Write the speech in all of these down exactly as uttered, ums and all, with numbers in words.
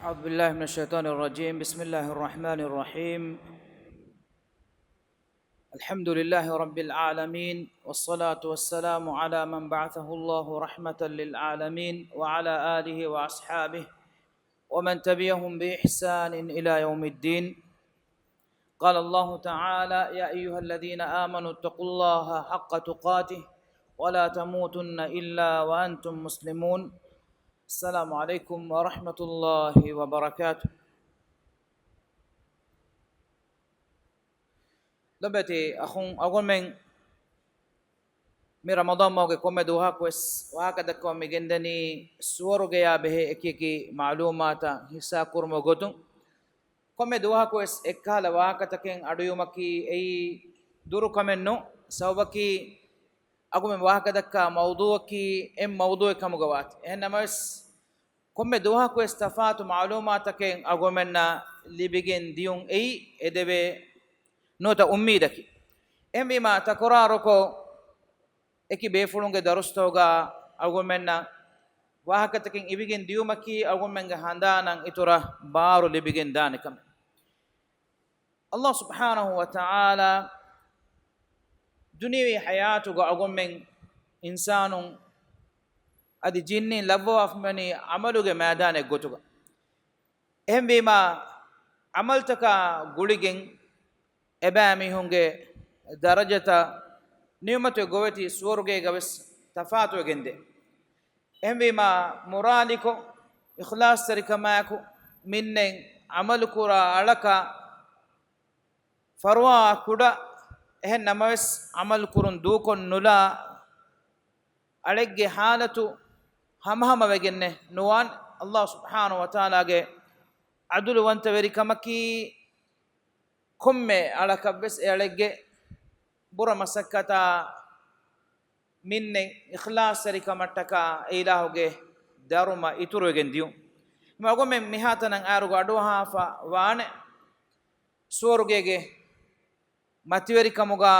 أعوذ بالله من الشيطان الرجيم. بسم الله الرحمن الرحيم. الحمد لله رب العالمين، والصلاة والسلام على من بعثه الله رحمة للعالمين، وعلى آله وأصحابه ومن تبعهم بإحسان إلى يوم الدين. قال الله تعالى: يا أيها الذين آمنوا اتقوا الله حق تقاته ولا تموتن إلا وأنتم مسلمون. السلام عليكم ورحمة الله وبركاته. ލޮބުވެތި އަޚުން އަޅުގަނޑުމެން މި ރަމަޟާން މަހުގެ ކޮންމެ ދުވަހަކުވެސް ވާހަކަ ދައްކަމުން މި ގެންދަނީ ސުވަރުގެޔާ ބެހޭ އެކި އެކި މަޢުލޫމާތަށް ހިއްސާ ކުރުމުގެ ގޮތުން. ކޮންމެ ދުވަހަކުވެސް އެއްކަހަލަ ވާހަކަތަކެއް އަޑުއިވުމަކީ އެއީ ދުރު ކަމެއް ނޫން. ސަބަބަކީ އަޅުގަނޑުމެން ވާހަކަ ދައްކާ މައުޟޫޢަކީ އެއް މައުޟޫޢެއް ކަމުގަ ވާތީ. އެހެން ނަމަވެސް، ކޮންމެ ދުވަހަކުވެސް ތަފާތު މަޢުލޫމާތަކެއް އަޅުގަނޑުމެންނަށް ލިބިގެން ދިޔުން އެއީ އެދެވޭ ނުވަތަ އުއްމީދަކީ. އެހެންވީމާ، ތަކުރާރުކޮށް، އެކި ބޭފުޅުންގެ ދަރުސްތަކުގަ އަޅުގަނޑުމެންނަށް ވާހަކަތަކެއް އިވިގެން ދިޔުމަކީ އަޅުގަނޑުމެންގެ ހަނދާނަށް އިތުރަށް ބާރު ލިބިގެން ދާނެ ކަމެއް. ﷲ ސުބްޙާނަހޫ ވަތަޢާލާ ދުނިޔަވީ ޙަޔާތުގަ އަޅުގަނޑުމެން އިންސާނުން އަދި ޖިންނީން ލައްވަވާފަ މިވަނީ ޢަމަލުގެ މައިދާނެއް ގޮތުގަ. އެހެންވީމާ، ޢަމަލުތަކާ ގުޅިގެން އެބައިމީހުންގެ ދަރަޖަތައް ނިޢުމަތުގެ ގޮވެތި ސުވަރުގޭގަ ވެސް ތަފާތުވެގެންދޭ. އެހެންވީމާ، މުރާލިކޮށް، އިޚްލާޞްތެރިކަމާއެކު މިންނެން ޢަމަލުކުރާ އަޅަކަށް ފަރުވާ ކުޑަ، އެހެން ނަމަވެސް ޢަމަލު ކުރުން ދޫކޮށް ނުލާ އަޅެއްގެ ޙާލަތު ހަމަހަމަވެގެންނެއް ނުވާން. ﷲ ސުބްޙާނަހޫ ވަތަޢާލާގެ ޢަދުލުވަންތަވެރިކަމަކީ، ކޮންމެ އަޅަކަށްވެސް އެއަޅެއްގެ ބުރަ މަސައްކަތާ މިންނެއް އިޚްލާޞްތެރިކަމަށްޓަކާ އެއިލާހުގެ ދަރުމަ އިތުރުވެގެން ދިޔުން. އަޅުގަނޑުމެން މިހާތަނަށް އައިރުގަ އަޑުއަހާފަ ވާނެ ސުވަރުގޭގެ މަތިވެރިކަމުގަ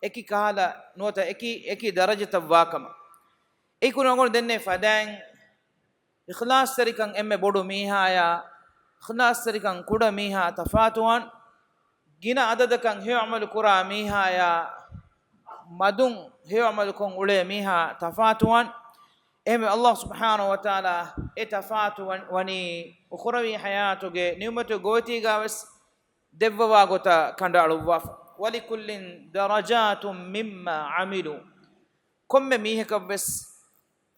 އެކި ކަހަލަ ނުވަތަ އެކި، އެކި ދަރަޖަތައް ވާކަމަށް. އެއީ ކުރިން އަޅުގަނޑު ދެންނެވި ފަދައިން، އިޚްލާޞްތެރިކަން އެންމެ ބޮޑު މީހާޔާ އިޚްލާޞްތެރިކަން ކުޑަ މީހާ ތަފާތުވާން. ގިނަ އަދަދަކަށް ހެޔޮ ޢަމަލު ކުރާ މީހާޔާ މަދުން ހެޔޮ ޢަމަލުކޮށް އުޅޭ މީހާ ތަފާތުވާން. އެހެންވެ، ﷲ ސުބްޙާނަހޫ ވަތަޢާލާ އެ ތަފާތު ވަން-، ވަނީ އުޚްރަވީ ޙަޔާތުގެ ނިޢުމަތު ގޮވެތީގަ ވެސް ދެއްވަވާ ގޮތަށް ކަނޑައަޅުއްވާފަ. وَلِكُلٍّ دَرَجَاتٌ مِّمَّا عَمِلُوا. ކޮންމެ މީހަކަށްވެސް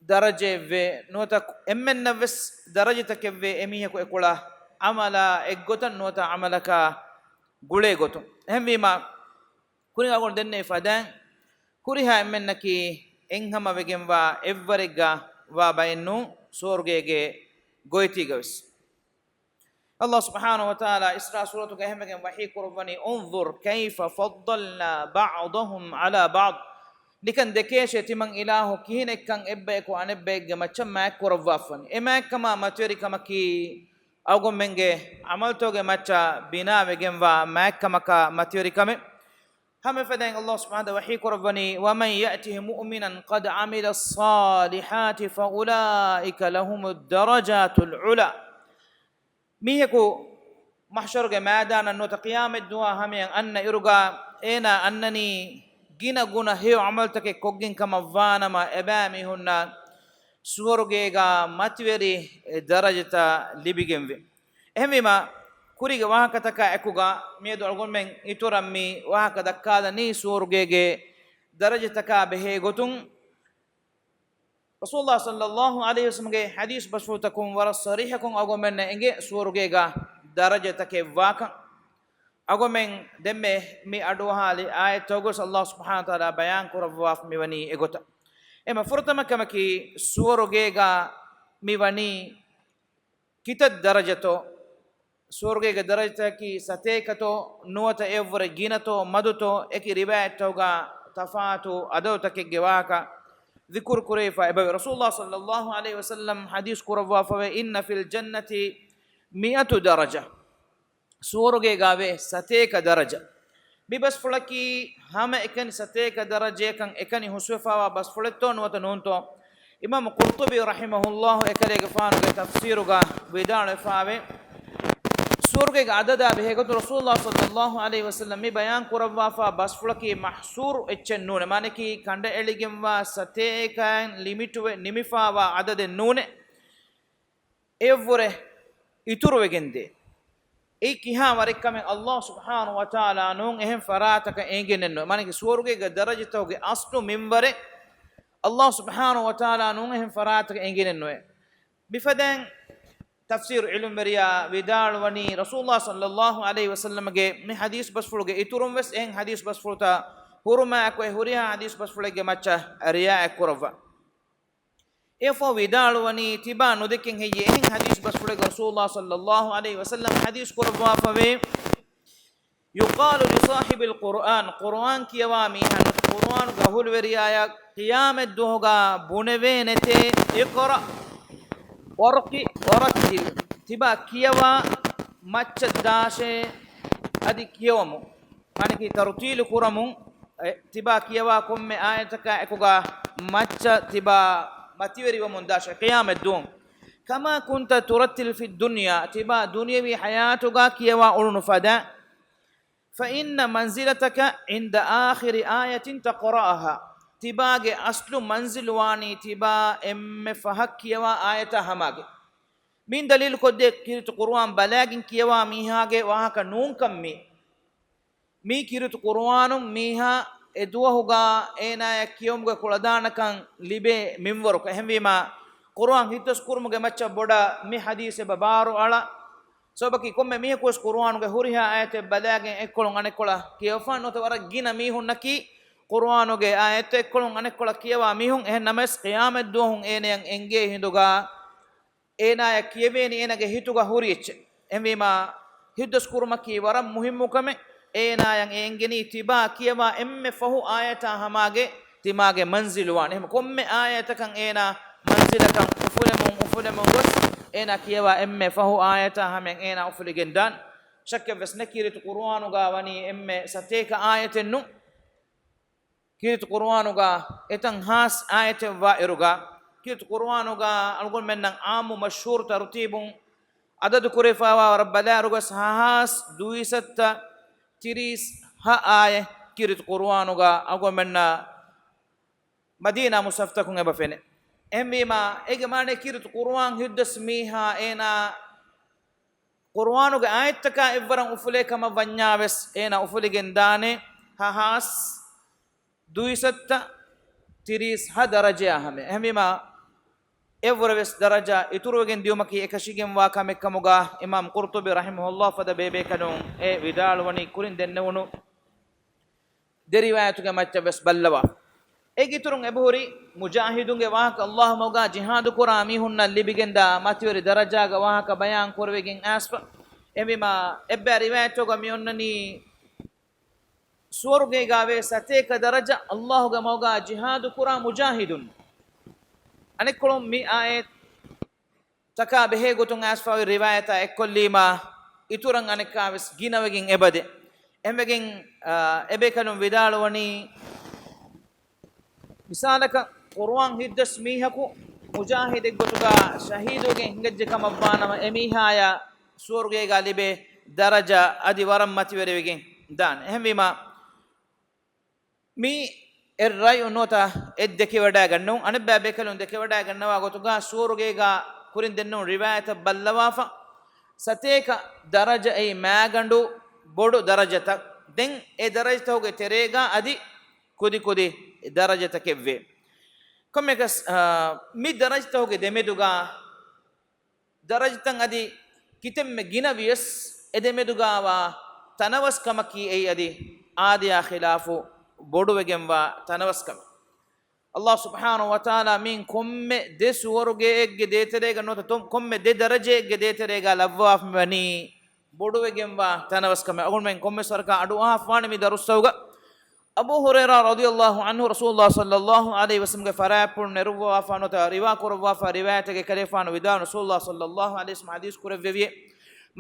ދަރަޖައެއްވޭ، ނުވަތަ އެންމެންނަށްވެސް ދަރަޖަތަކެއްވޭ، އެމީހަކު އެކުޅާ ޢަމަލާ އެއްގޮތަށް ނުވަތަ ޢަމަލަކާ ގުޅޭ ގޮތުން. އެހެންވީމާ، ކުރިން އަޅުގަނޑު ދެންނެވި ފަދައިން، ހުރިހާ އެންމެންނަކީ އެއްހަމަވެގެންވާ އެއްވަރެއްގަ ވާ ބައެއް ނޫން، ސުވަރުގޭގެ ގޮވެތީގަވެސް. ﷲ ސުބްޙާނަހޫ ވަތަޢާލާ އިސްރާ ސޫރަތުގަ އެހެންވެގެން ވަޙީ ކުރައްވަނީ، انظر كيف فضلنا بعضهم على بعض. ނިކަން ދެކޭށޭ ތިމަން އިލާހު ކިހިނެއްކަން އެއްބަޔަކު އަނެއްބައެއްގެ މައްޗަށް މާތްކުރައްވާފަން. އެ މާތްކަމާ މަތިވެރިކަމަކީ، އަޅުގަނޑުމެންގެ ޢަމަލުތަކުގެ މައްޗަށް ބިނާވެގެންވާ މާތްކަމަކާ މަތިވެރިކަމެއް. ހަމަ ފަދައިން ﷲ ސުބްޙާނަހޫ ވަތަޢާލާ ވަޙީ ކުރައްވަނީ، وَمَن يَأْتِهِ مُؤْمِنًا قَدْ عَمِلَ الصَّالِحَاتِ فَأُولَٰئِكَ لَهُمُ الدَّرَجَاتُ الْعُلَىٰ. މީހަކު މަޙްޝަރުގެ މައިދާނަށް ނުވަތަ ޤިޔާމަތްދުވާ ހަމަޔަށް އަންނަ އިރުގަ، އޭނާ އަންނަނީ ގިނަ ގުނަ ހެޔޮ ޢަމަލުތަކެއް ކޮށްގެން ކަމަށް ވާނަމަ، އެބައިމީހުންނަށް ސުވަރުގޭގަ މަތިވެރި ދަރަޖަތައް ލިބިގެންވޭ. އެހެންވީމާ، ކުރީގެ ވާހަކަތަކާ އެކުގަ މިއަދު އަޅުގަނޑުމެން އިތުރަށް މި ވާހަކަ ދައްކާލަނީ ސުވަރުގޭގެ ދަރަޖަތަކާ ބެހޭ ގޮތުން. ރަސޫލުﷲ ޞައްލައްލާހު ޢަލައިހި ވަސައްލަމްގެ ޙަދީޘް ބަސްފުޅުތަކުން ވަރަށް ޞަރީޙަކޮށް އަޅުގަނޑުމެންނަށް އެނގޭ ސުވަރުގޭގަ ދަރަޖަތަކެއް ވާކަން. އަޅުގަނޑުމެން ދެންމެ މި އަޑުއަހާލި އާޔަތްތަކުގަވެސް ﷲ ސުބްޙާނަހޫ ވަތަޢާލާ ބަޔާން ކުރައްވާފަ މިވަނީ އެގޮތަށް. އެމަ ފުރަތަމަ ކަމަކީ، ސުވަރުގޭގަ މިވަނީ ކިތައް ދަރަޖަތޯ، ސުވަރުގޭގެ ދަރަޖަތަކީ ސަތޭކަތޯ ނުވަތަ އެއަށްވުރެ ގިނަތޯ މަދުތޯ، އެކި ރިވާޔަތްތަކުގަ ތަފާތު އަދަދުތަކެއްގެ ވާހަކަ ޛިކުރު ކުރެވިފަ އެބަވޭ. ރަސޫލުﷲ ޞައްލައްލާހު ޢަލައިހި ވަސައްލަމް ޙަދީޘް ކުރައްވާފަވޭ، إِنَّ فِي الْجَنَّةِ مِائَةَ دَرَجَةٍ. ސުވަރުގޭގަވޭ ސަތޭކަ ދަރަޖަ. މި ބަސްފުޅަކީ ހަމައެކަނި ސަތޭކަ ދަރަޖަޔަކަށް އެކަނި ހުސްވެފަވާ ބަސްފުޅެއްތޯ ނުވަތަ ނޫންތޯ؟ އިމާމު ޤުރްޠުބީ ރަޙިމަހުﷲ އެކަލޭގެފާނުގެ ތަފްސީރުގަ ވިދާޅުވެފާވޭ، ސުވަރުގޭގެ އަދަދާ ބެހޭގޮތުން ރަސޫލުﷲ ޞައްލަﷲ ޢަލައިހި ވަސައްލަމް މި ބަޔާން ކުރައްވާފާ ބަސްފުޅަކީ މަޙްޞޫރު އެއްޗެއް ނޫނެ. މާނައަކީ ކަނޑައެޅިގެންވާ ސަތޭކައިން ލިމިޓުވެ ނިމިފާވާ އަދަދެއް ނޫނެ. އެއަށްވުރެ އިތުރުވެގެންދޭ. އެއީ ކިހާ ވަރެއްކަމެއް ﷲ ސުބްޙާނަހޫ ވަތަޢާލާ ނޫން އެހެން ފަރާތަކަށް އެނގެނެއްނުވޭ. މާނައަކީ ސުވަރުގޭގެ ދަރަޖަތަކުގެ އަސްލު މިންވަރެއް ﷲ ސުބްޙާނަހޫ ވަތަޢާލާ ނޫން އެހެން ފަރާތަކަށް އެނގެނެއްނުވޭ. މިފަދައިން ތަފްސީރު ޢިލްމުވެރިޔާ ވިދާޅުވަނީ، ރަސޫލުﷲ ޞައްލަﷲ ޢަލައިހި ވަސައްލަމްގެ މި ޙަދީޘް ބަސްފުޅުގެ އިތުރުން ވެސް އެހެން ޙަދީޘް ބަސްފުޅުތައް ހުރުމާއެކު އެ ހުރިހާ ޙަދީޘް ބަސްފުޅެއްގެ މައްޗަށް ރިޢާޔަތް ކުރައްވާ. އެއަށްފަހު ވިދާޅުވަނީ، ތިބާ ނުދެކެން ހެއްޔޭ އެހެން ޙަދީޘް ބަސްފުޅެއްގަ ރަސޫލުﷲ ޞައްލަﷲ ޢަލައިހި ވަސައްލަމް ޙަދީޘް ކުރައްވާފަވޭ، يقال لصاحب القرآن، ޤުރުއާން ކިޔަވާ މީހާ، ނުވަތަ ޤުރުއާނުގެ އަހުލުވެރިޔާޔަށް ޤިޔާމަތްދުވަހުގަ ބުނެވޭނެތޭ، اقرأ، ورق، ورتل، ތިބާ ކިޔަވާ، މައްޗަށް ދާށޭ، އަދި ކިޔަވަމު. މާނައަކީ ތަރުތީލު ކުރަމުން، އެ، ތިބާ ކިޔަވާ ކޮންމެ އާޔަތަކާ އެކުގަ މައްޗަށް ތިބާ މަތިވެރިވަމުން ދާށޭ ޤިޔާމަތްދުވަހު. كما كنت ترتل في الدنيا، ތިބާ ދުނިޔަވީ ޙަޔާތުގަ ކިޔަވާ އުޅުނު ފަދަ. فإن منزلتك عند آخر آية تقرأها، ތިބާގެ އަސްލު މަންޒިލު ވާނީ ތިބާ އެންމެ ފަހަށް ކިޔަވާ އާޔަތާ ހަމާގެ. މިއިން ދަލީލުކޮށްދޭ ކީރިތި ޤުރުއާން ބަލާގެން ކިޔަވާ މީހާގެ ވާހަކަ ނޫންކަން މީ. މީ ކީރިތި ޤުރުއާނުން މީހާ އެ ދުވަހުގަ އޭނާޔަށް ކިޔެވުމުގެ ކުޅަދާނަކަން ލިބޭ މިންވަރު. އެހެންވީމާ، ޤުރުއާން ހިތްދަސް ކުރުމުގެ މައްޗަށް ބޮޑަށް މި ޙަދީޘް އެބަ ބާރު އަޅާ. ސަބަބަކީ ކޮންމެ މީހަކުވެސް ޤުރުއާނުގެ ހުރިހާ އާޔަތެއް ބަލާގެން އެއްކޮޅުން އަނެއްކޮޅަށް ކިޔަވާފާނެ. ނުވަތަ ވަރަށް ގިނަ މީހުންނަކީ ޤުރުއާނުގެ އާޔަތްތައް އެއްކޮޅުން އަނެއްކޮޅަށް ކިޔަވާ މީހުން. އެހެން ނަމަވެސް ޤިޔާމަތްދުވަހުން އޭނަޔަށް އެނގޭ ހިނދުގަ އޭނާޔަށް ކިޔެވޭނީ އޭނާގެ ހިތުގަ ހުރި އެއްޗެއް. އެހެންވީމާ، ހިތްދަސް ކުރުމަކީ ވަރަށް މުހިއްމު ކަމެއް. އޭނާޔަށް އެ އެނގެނީ ތިބާ ކިޔަވާ އެންމެ ފަހު އާޔަތާ ހަމާގެ ތިމާގެ މަންޒިލު ވާނެ. އެހެން ކޮންމެ އާޔަތަކަށް އޭނާ މަންޒިލަކަށް އުފުލެމުން އުފުލެމުން ގޮސް، އޭނާ ކިޔަވާ އެންމެ ފަހު އާޔަތާ ހަމައިން އޭނާ އުފުލިގެން ދާނެ. ޝައްކެއްވެސް ނެތް، ކީރިތި ޤުރުއާނުގަ ވަނީ އެންމެ ސަތޭކަ އާޔަތެއް ނޫން. ކީރިތި ޤުރުއާނުގަ އެތައް ހާސް އާޔަތެއް ވާ އިރުގަ، ކީރިތި ޤުރުއާނުގަ އަޅުގަނޑުމެންނަށް ޢާއްމު މަޝްހޫރު ތަރުތީބުން އަދަދު ކުރެވިފައިވާ ވަރަށް ބަލާއިރުގަ ހަ ހާސް ދުއިސައްތަ ތިރީސް ހަ އާޔަތް ކީރިތި ޤުރުއާނުގަ އަޅުގަނޑުމެންނަށް މަދީނާ މުޞްޙަފްތަކުން އެބަ ފެނޭ. އެހެންވީމާ، އޭގެ މާނައީ ކީރިތި ޤުރުއާން ހިތްދަސް މީހާ އޭނާ ޤުރުއާނުގެ އާޔަތްތަކާ އެއްވަރަށް އުފުލޭ ކަމަށް ވަންޏާވެސް، އޭނާ އުފުލިގެން ދާނެ ހަ ހާސް ދުއިސައްތަ ތިރީސް ހަ ދަރަޖަޔާ ހަމަ. އެހެންވީމާ، އެއަށްވުރެވެސް ދަރަޖަ އިތުރުވެގެން ދިޔުމަކީ އެކަށީގެންވާ ކަމެއް ކަމުގަ އިމާމް ޤުރްޠުބީ ރަޙިމަހުﷲ ފަދަ ބޭބޭކަލުން އެ ވިދާޅުވަނީ ކުރިން ދެންނެވުނު ދެ ރިވާޔަތުގެ މައްޗަށް ވެސް ބައްލަވާ. އޭގެ އިތުރުން އެބަހުރި މުޖާހިދުންގެ ވާހަކަ، ﷲ މަގާ ޖިހާދު ކުރާ މީހުންނަށް ލިބިގެންދާ މަތިވެރި ދަރަޖާގެ ވާހަކަ ބަޔާން ކުރެވިގެން އައިސްފަ. އެހެންވީމާ، އެއްބައި ރިވާޔަތުގަ މި އޮންނަނީ ސުވަރުގޭގަ ވޭ ސަތޭކަ ދަރަޖަ ﷲ ގެ މަގާ ޖިހާދު ކުރާ މުޖާހިދުން. އަނެއްކޮޅުން މި އާޔަތް ތަކާ ބެހޭ ގޮތުން އައިސްފައި ރިވާޔަތާ އެއްކޮށްލީމާ، އިތުރަށް އަނެއްކާވެސް ގިނަވެގެން އެބަދޭ. އެހެންވެގެން، އާ، އެބޭކަލުން ވިދާޅުވަނީ، މިސާލަކަށް ޤުރުއާން ހިތްދަސް މީހަކު މުޖާހިދެއްގޮތުގަ ޝަހީދުވެގެން ހިނގައްޖެ ކަމަށްވާނަމަ، އެމީހާޔަށް ސުވަރުގޭގަ ލިބޭ ދަރަޖަ އަދި ވަރަށް މަތިވެރިވެގެން ދާނެ. އެހެންވީމާ، މި އެއް ރައްޔު ނުވަތަ އެއް ދެކެވަޑައިގަންނަވަން. އަނެއްބައި ބޭކަލުން ދެކެވަޑައިގަންނަވާ ގޮތުގަ ސުވަރުގޭގަ ކުރިން ދެންނެވުނު ރިވާޔަތަށް ބައްލަވާފަ، ސަތޭކަ ދަރަޖަ އެއީ މާގަނޑު ބޮޑު ދަރަޖަތައް. ދެން އެ ދަރަޖަތަކުގެ ތެރޭގަ އަދި ކުދިކުދި ދަރަޖަތަކެއްވޭ. ކޮންމެއަކަސް، އާ، މި ދަރަޖަތަކުގެ ދެމެދުގަ ދަރަޖަތައް އަދި ކިތަންމެ ގިނަވިޔަސް، އެދެމެދުގަވާ ތަނަވަސްކަމަކީ އެއީ އަދި އާދަޔާ ޚިލާފު ބޮޑުވެގެންވާ ތަނަވަސްކަމެއް. ﷲ ސުބްޙާނަހޫ ވަތަޢާލާ މިއިން ކޮންމެ ދެ ސުވަރުގެއެއްގެ ދޭތެރޭގަ ނުވަތަ ތޮ-، ކޮންމެ ދެ ދަރަޖައެއްގެ ދޭތެރޭގަ ލައްވަވާފަ މިވަނީ ބޮޑުވެގެންވާ ތަނަވަސްކަމެއް. އަޅުގަނޑުމެން ކޮންމެސް ވަރަކަށް އަޑުއަހާފާނެ މި ދަރުއްސަކުގަ. އަބޫ ހުރައިރާ ރަޟިޔަﷲ ޢަންހު ރަސޫލުﷲ ޞައްލަﷲ ޢަލައިހި ވަސައްލަމްގެ ފަރާތްޕުޅު ނެރުއްވަވާފާ ނުވަތަ ރިވާ ކުރައްވާފާ ރިވާޔަތެއްގެ ކަލޭފާނު ވިދާޅު ރަސޫލުﷲ ޞައްލަﷲ ޢަލައިހި ވަސައްލަމް ޙަދީޘް ކުރެއްވެވި،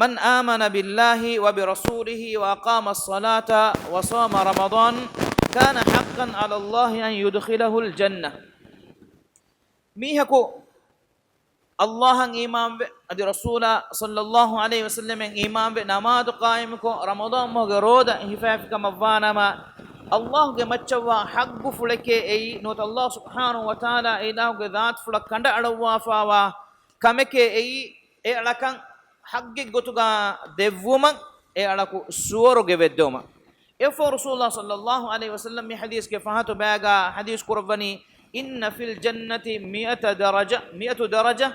من آمن بالله وبرسوله وأقام الصلاة وصام رمضان كان حقا على الله أن يدخله الجنة. މީހަކު ﷲ އަށް އީމާންވެ، އަދި ރަސޫލާ ޞައްލައްލާހު ޢަލައިހި ވަސައްލަމަށް އީމާންވެ، ނަމާދު ޤާއިމުކޮށް، ރަމަޟާން މަހުގެ ރޯދަ ހިފާފިކަމަށްވާނަމަ، ﷲ ގެ މައްޗަށްވާ ޙައްޤުފުޅެކޭ އެއީ، ނުވަތަ ﷲ ސުބްޙާނަހޫ ވަތަޢާލާ އެ އިލާހުގެ ޛާތުފުޅަށް ކަނޑައަޅައްވާފާވާ ކަމެކޭ އެއީ، އެ އަޅަކަށް ޙައްޤެއް ގޮތުގަ ދެއްވުމަށް، އެ އަޅަކު ސުވަރުގެ ވެއްދެވުމަށް. އެއަށްފަހު ރަސޫލާ ޞައްލައްލާހު ޢަލައިހި ވަސައްލަމް މި ޙަދީޘްގެ ފަހަތު ބަޔާގާ ޙަދީޘް ކުރައްވަނީ، إن في الجنة مائة درجة، مائة درجة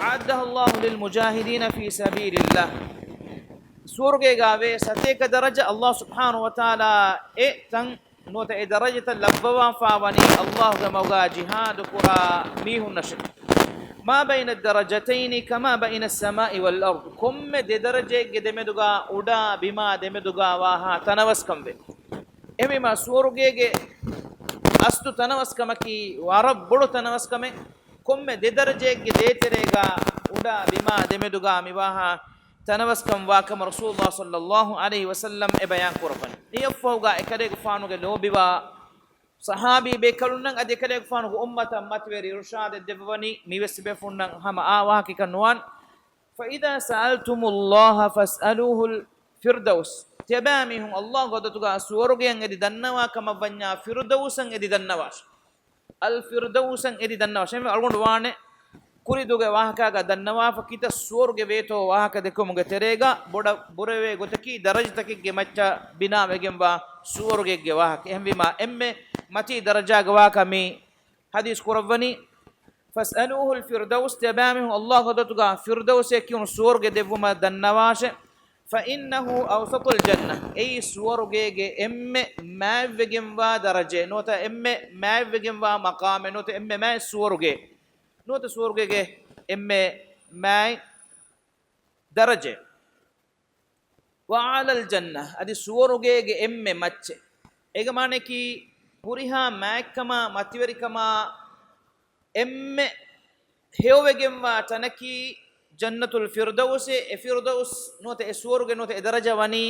أعدها الله للمجاهدين في سبيل الله. ސުވަރުގޭގާ ވޭ ސަތޭކަ ދަރަޖަ ﷲ ސުބްޙާނަހޫ ވަތަޢާލާ އެ ތަން ނުވަތަ އެ ދަރަޖަތައް ލައްވަވާފާވަނީ ﷲ ގެ މަގުގާ ޖިހާދު ކުރާ މީހުންނަށެވެ. ما بين الدرجتين كما بين السماء والأرض. ކޮންމެ ދެ ދަރަޖައެއްގެ ދެމެދުގާ އުޑާ ބިމާ ދެމެދުގާ ވާހާ ތަނަވަސްކަން ވޭ. އެހެންވީމާ ސުވަރުގޭގެ އަސްލު ތަނަވަސްކަމަކީ ވަރަށް ބޮޑު ތަނަވަސްކަމެއް. ކޮންމެ ދެ ދަރަޖައެއްގެ ދޭތެރޭގާ އުޑާ ބިމާ ދެމެދުގާ މިވާހާ ތަނަވަސްކަން ވާކަމަށް ރަސޫލުﷲ ޞައްލައްލާހު ޢަލައިހި ވަސައްލަމް އެ ބަޔާން ކުރައްވަނީ. އެއަށްފަހުގާ އެކަލޭގެފާނުގެ ލޯބިވާ ޞަޙާބީ ބޭކަލުންނަށް އަދި އެކަލޭގެފާނުގެ އުއްމަތަށް މަތިވެރި އިރުޝާދެއް ދެއްވަވަނީ މިވެސް ބޭފުޅުންނަށް ހަމަ އާ ވާހަކައެއް ނުވާން. فإذا سألتم الله فاسألوه الفردوس. ތިޔަބައިމީހުން ﷲ ގެ ޙަޟްރަތުގާ ސުވަރުގެއަށް އެދި ދަންނަވާ ކަމަށްވަންޏާ ފިރުދައުސަށް އެދި ދަންނަވާށޭ. އަލް ފިރުދައުސަށް އެދި ދަންނަވާށޭ. އެހެންވެ އަޅުގަނޑު ވާނެ ކުރިދުގެ ވާހަކާގާ ދަންނަވާފަ ކިތައް ސުވަރުގެ ވޭތޯ ވާހަކަ ދެއްކުމުގެ ތެރޭގާ ބޮޑަށް ބުރެވޭ ގޮތަކީ ދަރަޖަތަކެއްގެ މައްޗަށް ބިނާވެގެންވާ ސުވަރުގެއެއްގެ ވާހަކަ. އެހެންވީމާ އެންމެ މަތީ ދަރަޖާގެ ވާހަކަ މި ޙަދީޘް ކުރައްވަނީ، فاسألوه الفردوس، ތިޔަބައިމީހުން ﷲ ގެ ޙަޟްރަތުގާ ފިރުދައުސޭ ކިޔުނު ސުވަރުގެ ދެއްވުމަށް ދަންނަވާށޭ. فإنه أوسط الجنة، އެއީ ސުވަރުގޭގެ އެންމެ މާތްވެގެންވާ ދަރަޖައެއް، ނުވަތަ އެންމެ މާތްވެގެންވާ މަޤާމެއް، ނުވަތަ އެންމެ މާތް ސުވަރުގެ، ނުވަތަ ސުވަރުގޭގެ އެންމެ މާތް ދަރަޖައެއް. وأعلى الجنة، އަދި ސުވަރުގޭގެ އެންމެ މައްޗެއް. އޭގެ މާނައަކީ ހުރިހާ މާތްކަމާ މަތިވެރިކަމާ އެންމެ ހެޔޮވެގެންވާ ތަނަކީ ޖަންނަތުލް ފިރުދައުސޭ. އެ ފިރުދައުސް ނުވަތަ އެ ސުވަރުގެ ނުވަތަ އެ ދަރަޖަ ވަނީ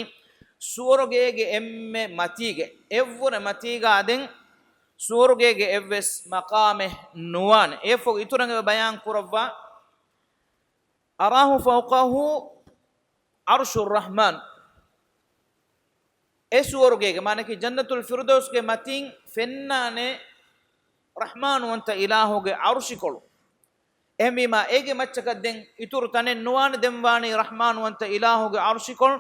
ސުވަރުގޭގެ އެންމެ މަތީގަ، އެއްވުރެ މަތީގާ ދެން ސުވަރުގޭގެ އެއްވެސް މަޤާމެއް ނުވާނެ. އެއަށްފަހު އިތުރަށް އެބަ ބަޔާން ކުރައްވާ، أراه فوقه عرش الرحمن. އެ ސުވަރުގޭގެ މާނައަކީ ޖަންނަތުލް ފިރުދައުސްގެ މަތީން ފެންނާނެ ރަޙްމާންވަންތަ އިލާހުގެ ޢަރުޝިކޮޅު. އެހެންވީމާ އޭގެ މައްޗަކަށް ދެން އިތުރު ތަނެއް ނުވާނެ، ދެން ވާނީ ރަޙްމާންވަންތަ އިލާހުގެ ޢަރުޝިކޮޅު.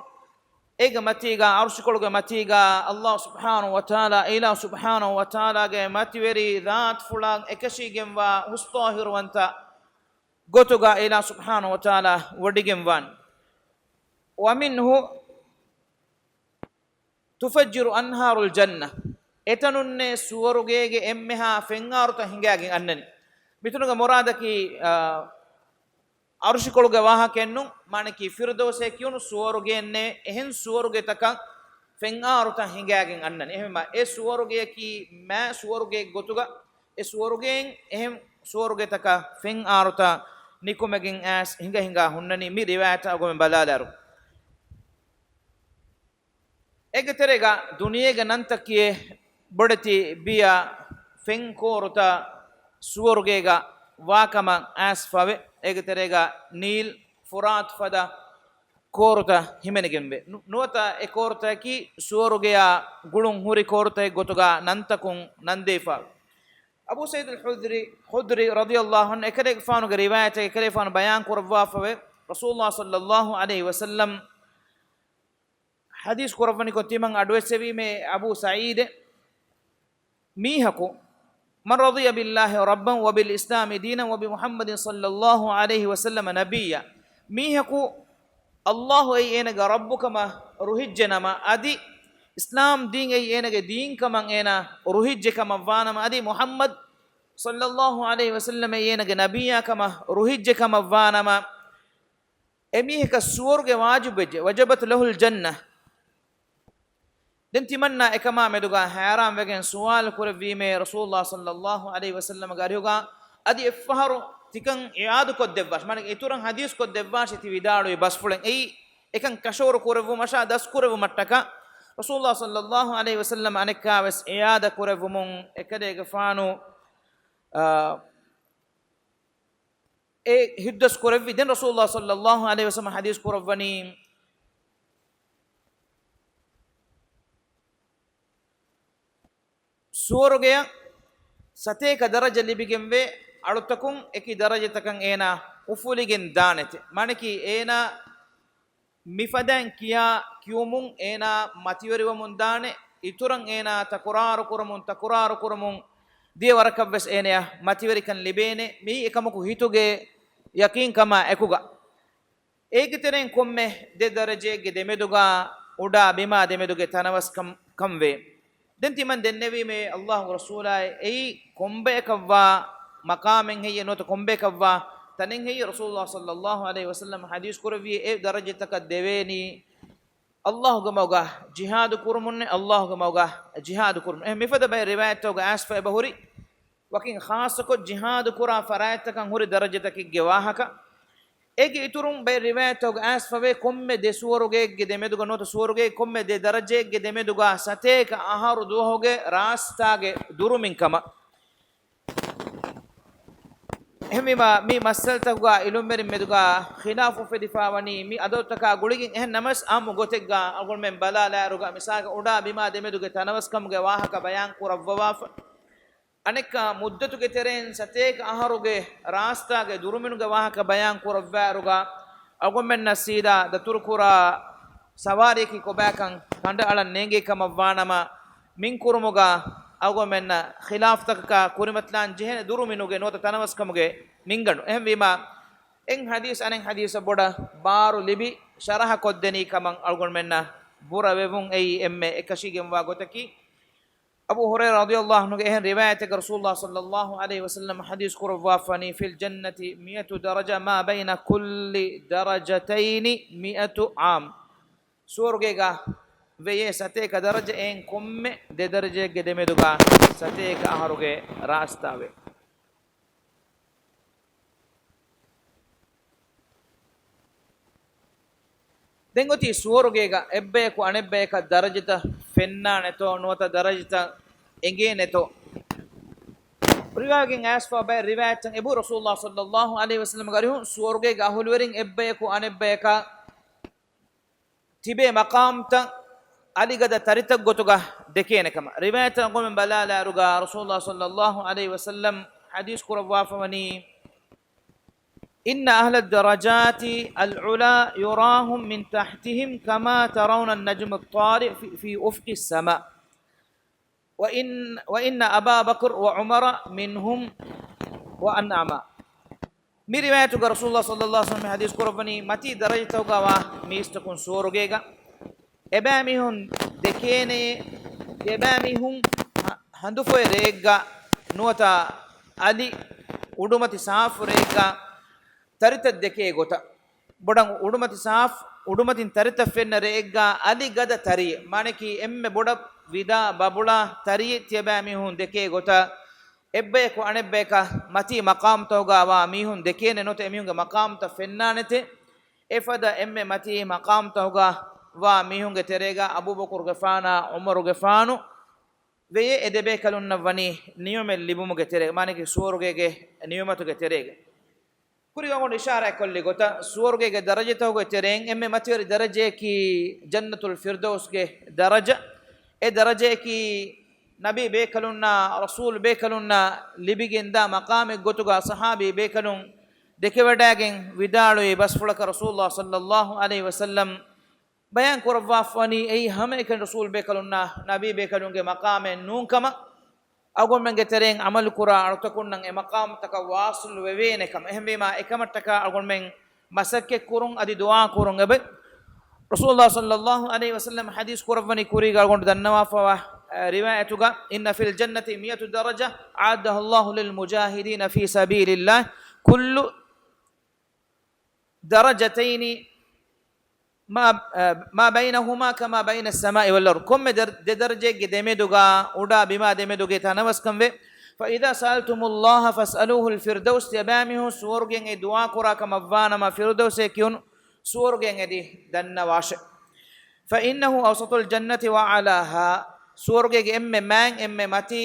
އޭގެ މަތީގާ، ޢަރުޝިކޮޅުގެ މަތީގާ ﷲ ސުބްޙާނަހޫ ވަތަޢާލާ، އިލާހު ސުބްޙާނަހޫ ވަތަޢާލާގެ މަތިވެރި ޛާތުފުޅާ އެކަށީގެންވާ ހުސްޠާހިރުވަންތަ ގޮތުގަ އިލާހު ސުބްޙާނަހޫ ވަތަޢާލާ ވޮޑިގެންވާނެ. ومنه تفجر أنهار الجنة. އެތަނުންނޭ ސުވަރުގޭގެ އެންމެހާ ފެންއާރުތައް ހިނގާގެން އަންނަނީ. މިތަނުގެ މުރާދަކީ، އާ، ޢަރުޝިކޮޅުގެ ވާހަކައެއްނޫން، މާނައަކީ ފިރުދައުސޭ ކިޔުނު ސުވަރުގެއެއްނޭ، އެހެން ސުވަރުގެތަކަށް ފެންއާރުތައް ހިނގާގެން އަންނަނީ. އެހެންވީމާ އެ ސުވަރުގެއަކީ މާތް ސުވަރުގެއެއް ގޮތުގަ، އެ ސުވަރުގެއިން އެހެން ސުވަރުގެތަކަށް ފެންއާރުތައް ނިކުމެގެން އައިސް ހިނގަ ހިނގާ ހުންނަނީ. މި ރިވާޔަތާ އަޅުގަނޑުމެން ބަލާލާއިރު، އޭގެ ތެރޭގަ ދުނިޔޭގެ ނަންތައް ކިޔޭ ބޮޑެތި ބިޔަ ފެން ކޯރުތައް ސުވަރުގޭގަ ވާކަމަށް އައިސްފަވޭ. އޭގެ ތެރޭގަ ނީލް، ފުރާތު ފަދަ ކޯރުތައް ހިމެނިގެންވޭ. ނު-، ނުވަތަ އެ ކޯރުތަކަކީ ސުވަރުގެޔާ ގުޅުން ހުރި ކޯރުތައް ގޮތުގަ ނަންތަކުން ނަންދެވިފަ. އަބޫ ސަޢީދުލް ޚުދްރީ، ޚުދްރީ ރަޟިޔަﷲ ޢަންހު އެކަލޭގެފާނުގެ ރިވާޔަތެއް، އެކަލޭގެފާނު ބަޔާން ކުރައްވާފަވޭ، ރަސޫލުﷲ ޞައްލަﷲ ޢަލައިހި ވަސައްލަމް ޙަދީޘް ކުރައްވަނިކޮށް ތިމަން އަޑުއެއްސެވީމޭ އަބޫ ސަޢީދޭ، މީހަކު، من رضي بالله ربا وبالإسلام دينا وبمحمد صلى الله عليه وسلم نبيا، މީހަކު ﷲ އެއީ އޭނަގެ ރައްބުކަމަށް ރުހިއްޖެނަމަ، އަދި އިސްލާމް ދީން އެއީ އޭނަގެ ދީންކަމަށް އޭނަ ރުހިއްޖެކަމަށްވާނަމަ، އަދި މުޙައްމަދު ޞައްލަﷲ ޢަލައިހި ވަސައްލަމް އެއީ އޭނަގެ ނަބިއްޔާކަމަށް ރުހިއްޖެކަމަށްވާނަމަ، އެމީހަކަށް ސުވަރުގެ ވާޖިބުވެއްޖެ، وجبت له الجنة. ދެން ތިމަންނާ އެކަމާ މެދުގާ ހައިރާންވެގެން ސުވާލު ކުރެއްވީމޭ ރަސޫލުﷲ ޞައްލަﷲ ޢަލައިހި ވަސައްލަމްގެ އަރިހުގާ، އަދި އެއްފަހަރު ތިކަން އިޢާދަކޮށްދެއްވާށޭ، މާނަ އިތުރަށް ޙަދީޘް ކޮށްދެއްވާށޭ ތި ވިދާޅުވި ބަސްފުޅެއް. އެއީ އެކަން ކަށަވަރު ކުރެއްވުމަށާ ދަސްކުރެއްވުމަށްޓަކާ ރަސޫލުﷲ ޞައްލަﷲ ޢަލައިހި ވަސައްލަމް އަނެއްކާވެސް އިޢާދަ ކުރެއްވުމުން އެކަލޭގެފާނު، އާ، އެ ހިތްދަސް ކުރެއްވި. ދެން ރަސޫލުﷲ ޞައްލަﷲ ޢަލައިހި ވަސައްލަމަ ޙަދީޘް ކުރައްވަނީ، ސުވަރުގެއަށް ސަތޭކަ ދަރަޖަ ލިބިގެންވޭ، އަޅުތަކުން އެކި ދަރަޖަތަކަށް އޭނާ އުފުލިގެން ދާނެތެ. މާނަކީ އޭނާ މިފަދައިން ކިޔާ ކިޔުމުން އޭނާ މަތިވެރިވަމުން ދާނެ، އިތުރަށް އޭނާ ތަކުރާރު ކުރަމުން، ތަކުރާރު ކުރަމުން ދިޔަ ވަރަކަށްވެސް އޭނަޔަށް މަތިވެރިކަން ލިބޭނެ. މިއީ އެކަމަކު ހިތުގެ ޔަޤީންކަމާ އެކުގަ. އޭގެ ތެރެއިން ކޮންމެ ދެ ދަރަޖައެއްގެ ދެމެދުގަ އުޑާ ބިމާ ދެމެދުގެ ތަނަވަސްކަން، ކަންވޭ. ދެން ތިމަން ދެންނެވީމޭ ﷲގެ ރަސޫލާއި، އެއީ ކޮންބަޔަކަށްވާ މަޤާމެއް ހެއްޔޭ ނުވަތަ ކޮންބަޔަކަށްވާ ތަނެއް ހެއްޔޭ؟ ރަސޫލުﷲ ޞައްލަﷲ ޢަލައިހި ވަސައްލަމަ ޙަދީޘް ކުރެއްވި އެ ދަރަޖަތަކަށް ދެވޭނީ ﷲގެ މަގުގަ ޖިހާދު ކުރުމުންނޭ، ﷲގެ މަގުގަ ޖިހާދު ކުރުމުން. އެހެން މިފަދަ ބައެއް ރިވާޔަތްތަކުގަ އައިސްފަ އެބަހުރި، ވަކިން ޚާއްޞަކޮށް ޖިހާދު ކުރާ ފަރާތްތަކަށް ހުރި ދަރަޖަތަކެއްގެ ވާހަކަ. އޭގެ އިތުރުން ބައެއް ރިވާޔަތްތަކުގަ އައިސްފަވޭ، ކޮންމެ ދެ ސުވަރުގެއެއްގެ ދެމެދުގަ ނުވަތަ ސުވަރުގެ ކޮންމެ ދެ ދަރަޖައެއްގެ ދެމެދުގަ ސަތޭކަ އަހަރު ދުވަހުގެ ރާސްތާގެ ދުރުމިން ކަމަށް. އެހެންވީމާ، މި މައްސަލަތަކުގަ އިލްމުވެރިން މެދުގަ ޚިލާފު އުފެދިފަ ވަނީ މި އަދަދުތަކާ ގުޅިގެން. އެހެން ނަމަވެސް، އާއްމު ގޮތެއްގަ އަޅުގަނޑުމެން ބަލާލާއިރުގަ، މިސާލަކަށް އުޑާ ބިމާ ދެމެދުގެ ތަނަވަސްކަމުގެ ވާހަކަ ބަޔާން ކުރައްވަވާފަ. އަނެއްކާ މުއްދަތުގެ ތެރެއިން ސަތޭކަ އަހަރުގެ ރާސްތާގެ ދުރުމިނުގެ ވާހަކަ ބަޔާން ކުރައްވާއިރުގަ، އަޅުގަނޑުމެންނަށް ސީދާ ދަތުރުކުރާ ސަވާރީއަކީ ކޮބާކަން ކަނޑައަޅަން ނޭނގޭ ކަމަށްވާނަމަ، މިން ކުރުމުގަ އަޅުގަނޑުމެންނަށް ޚިލާފުތަކަކާ ކުރިމަތިލާން ޖެހޭނެ ދުރުމިނުގެ ނުވަތަ ތަނަވަސްކަމުގެ މިންގަނޑު. އެހެންވީމާ، އެއް ޙަދީޘް އަނެއް ޙަދީޘަށް ބޮޑަށް ބާރު ލިބި ޝަރަޙަ ކޮށްދެނީ ކަމަށް އަޅުގަނޑުމެންނަށް ބުރަވެވުން. އެއީ އެންމެ އެކަށީގެންވާ ގޮތަކީ، އަބޫ ހުރައިރާ ރަޟިޔަﷲ ޢަންހުގެ އެހެން ރިވާޔަތެއްގަ ރަސޫލުﷲ ޞައްލަﷲ ޢަލައިހި ވަސައްލަމަ ޙަދީޘް ކުރައްވާފަވަނީ، "في الجنة مئة درجة ما بين كل درجتين مئة عام." ސުވަރުގޭގަ ވެޔޭ ސަތޭކަ ދަރަޖަ، އެއިން ކޮންމެ ދެ ދަރަޖައެއްގެ ދެމެދުގަ ސަތޭކަ އަހަރުގެ ރާސްތާވޭ. ދެން އޮތީ ސުވަރުގޭގަ އެއްބަޔަކު އަނެއްބަޔަކަށް ދަރަޖަތައް ފެންނާނެތޯ ނުވަތަ ދަރަޖަތައް އެނގޭނެތޯ؟ ރިވާވެގެން އައިސްފަ ބައެއް ރިވާޔަތްތައް އެބަހުރި ރަސޫލުﷲ ޞައްލަﷲ ޢަލައިހި ވަސައްލަމަގެ އަރިހުން ސުވަރުގޭގެ އަހުލުވެރިން އެއްބަޔަކު އަނެއްބަޔަކަށް ތިބޭ މަޤާމްތައް އަލިގަދަ ތަރިތައް ގޮތުގަ ދެކޭނެ ކަމަށް. ރިވާޔަތްތައް އަޅުގަނޑުމެން ބަލާލާއިރުގަ ރަސޫލުﷲ ޞައްލަﷲ ޢަލައިހި ވަސައްލަމަ ޙަދީޘް ކުރައްވާފަވަނީ، "إن أهل الدرجات العلى يراهم من تحتهم كما ترون النجم الطالع في، في أفق السماء." وإن، وإن أبا بكر وعمر منهم وأنعما. މި ރިވާޔަތުގަ ރަސޫލުﷲ ޞައްލަﷲ ޢަލައިހި ވަސައްލަމަ ޙަދީޘް ކުރައްވަނީ، މަތީ ދަރަޖަތަކުގަ ވާ މީސްތަކުން ސުވަރުގޭގަ އެބައިމީހުން ދެކޭނެ، އެބައިމީހުން ހަ-، ހަނދުފޮއި ރެއެއްގަ ނުވަތަ އަލި އުޑުމަތި ސާފު ރެއެއްގަ ތަރިތައް ދެކޭ ގޮތަށް. ބޮޑަށް އުޑުމަތި ސާފު، އުޑުމަތިން ތަރިތައް ފެންނަ ރެއެއްގަ އަލި ގަދަ ތަރިއެއް، މާނައަކީ އެންމެ ބޮޑަށް ވިދާ ބަބުޅާ ތަރިއެއް ތިޔަބައިމީހުން ދެކޭ ގޮތަށް، އެއްބަޔަކު އަނެއްބަޔަކަށް މަތީ މަޤާމްތަކުގަ ވާ މީހުން ދެކޭނެ ނުވަތަ އެމީހުންގެ މަޤާމްތައް ފެންނާނެތެ. އެފަދަ އެންމެ މަތީ މަޤާމްތަކުގަ ވާ މީހުންގެ ތެރޭގަ އަބޫބަކުރުގެފާނާ ޢުމަރުގެފާނު ވެޔޭ. އެ ދެބޭކަލުންނަށް ވަނީ ނިޢުމަތް ލިބުމުގެ ތެރޭގަ، މާނައަކީ ސުވަރުގޭގެ ނިޢުމަތުގެ ތެރޭގަ. ކުރީގަ އަޅުގަނޑު އިޝާރާތް ކޮށްލި ގޮތަށް، ސުވަރުގޭގެ ދަރަޖަތަކުގެ ތެރެއިން އެންމެ މަތިވެރި ދަރަޖައަކީ ޖަންނަތުލް ފިރްދައުސްގެ ދަރަޖަ. އެ ދަރަޖައަކީ ނަބީ ބޭކަލުންނާ ރަސޫލު ބޭކަލުންނަށް ލިބިގެންދާ މަޤާމެއް ގޮތުގަ ޞަޙާބީ ބޭކަލުން ދެކެވަޑައިގެން ވިދާޅުވި ބަސްފުޅަކަށް ރަސޫލުﷲ ޞައްލަﷲ ޢަލައިހި ވަސައްލަމަ ބަޔާން ކުރައްވާފަވަނީ، އެއީ ހަމައެކަނި ރަސޫލު ބޭކަލުންނާ ނަބީ ބޭކަލުންގެ މަޤާމެއް ނޫން ކަމަށް. އަޅުގަނޑުމެންގެ ތެރެއިން ޢަމަލުކުރާ އަޅުތަކުންނަށް އެ މަޤާމްތަކަށް ވާޞިލު ވެވޭނެ ކަމަށް. އެހެންވީމާ، އެކަމަށްޓަކާ އަޅުގަނޑުމެން މަސައްކަތްކުރުން އަދި ދުޢާކުރުން އެބަ. ރަސޫލުﷲ ޞައްލަﷲ ޢަލައިހި ވަސައްލަމަ ޙަދީޘް ކުރައްވަނީ ކުރީގަ އަޅުގަނޑު ދަންނަވާފަވާ، އަ، ރިވާޔަތުގަ، "إن في الجنة مئة درجة أعدها الله للمجاهدين في سبيل الله، كل درجتين ما، ما بينهما كما بين السماء والأرض." ކޮންމެ ދަރ-، ދެ ދަރަޖައެއްގެ ދެމެދުގަ، އުޑާ ބިމާ ދެމެދުގެ ތަނަވަސްކަން ވޭ. "فإذا سألتم الله فاسألوه الفردوس." ތިޔަބައިމީހުން ސުވަރުގެއިން އެ ދުޢާ ކުރާ ކަމަށްވާނަމަ، ފިރުދައުސޭ ކިޔުނު ސުވަރުގެއިން އެދި ދަންނަވާށެ. "فإنه أوسط الجنة وأعلاها." ސުވަރުގޭގެ އެންމެ މާތް، އެންމެ މަތީ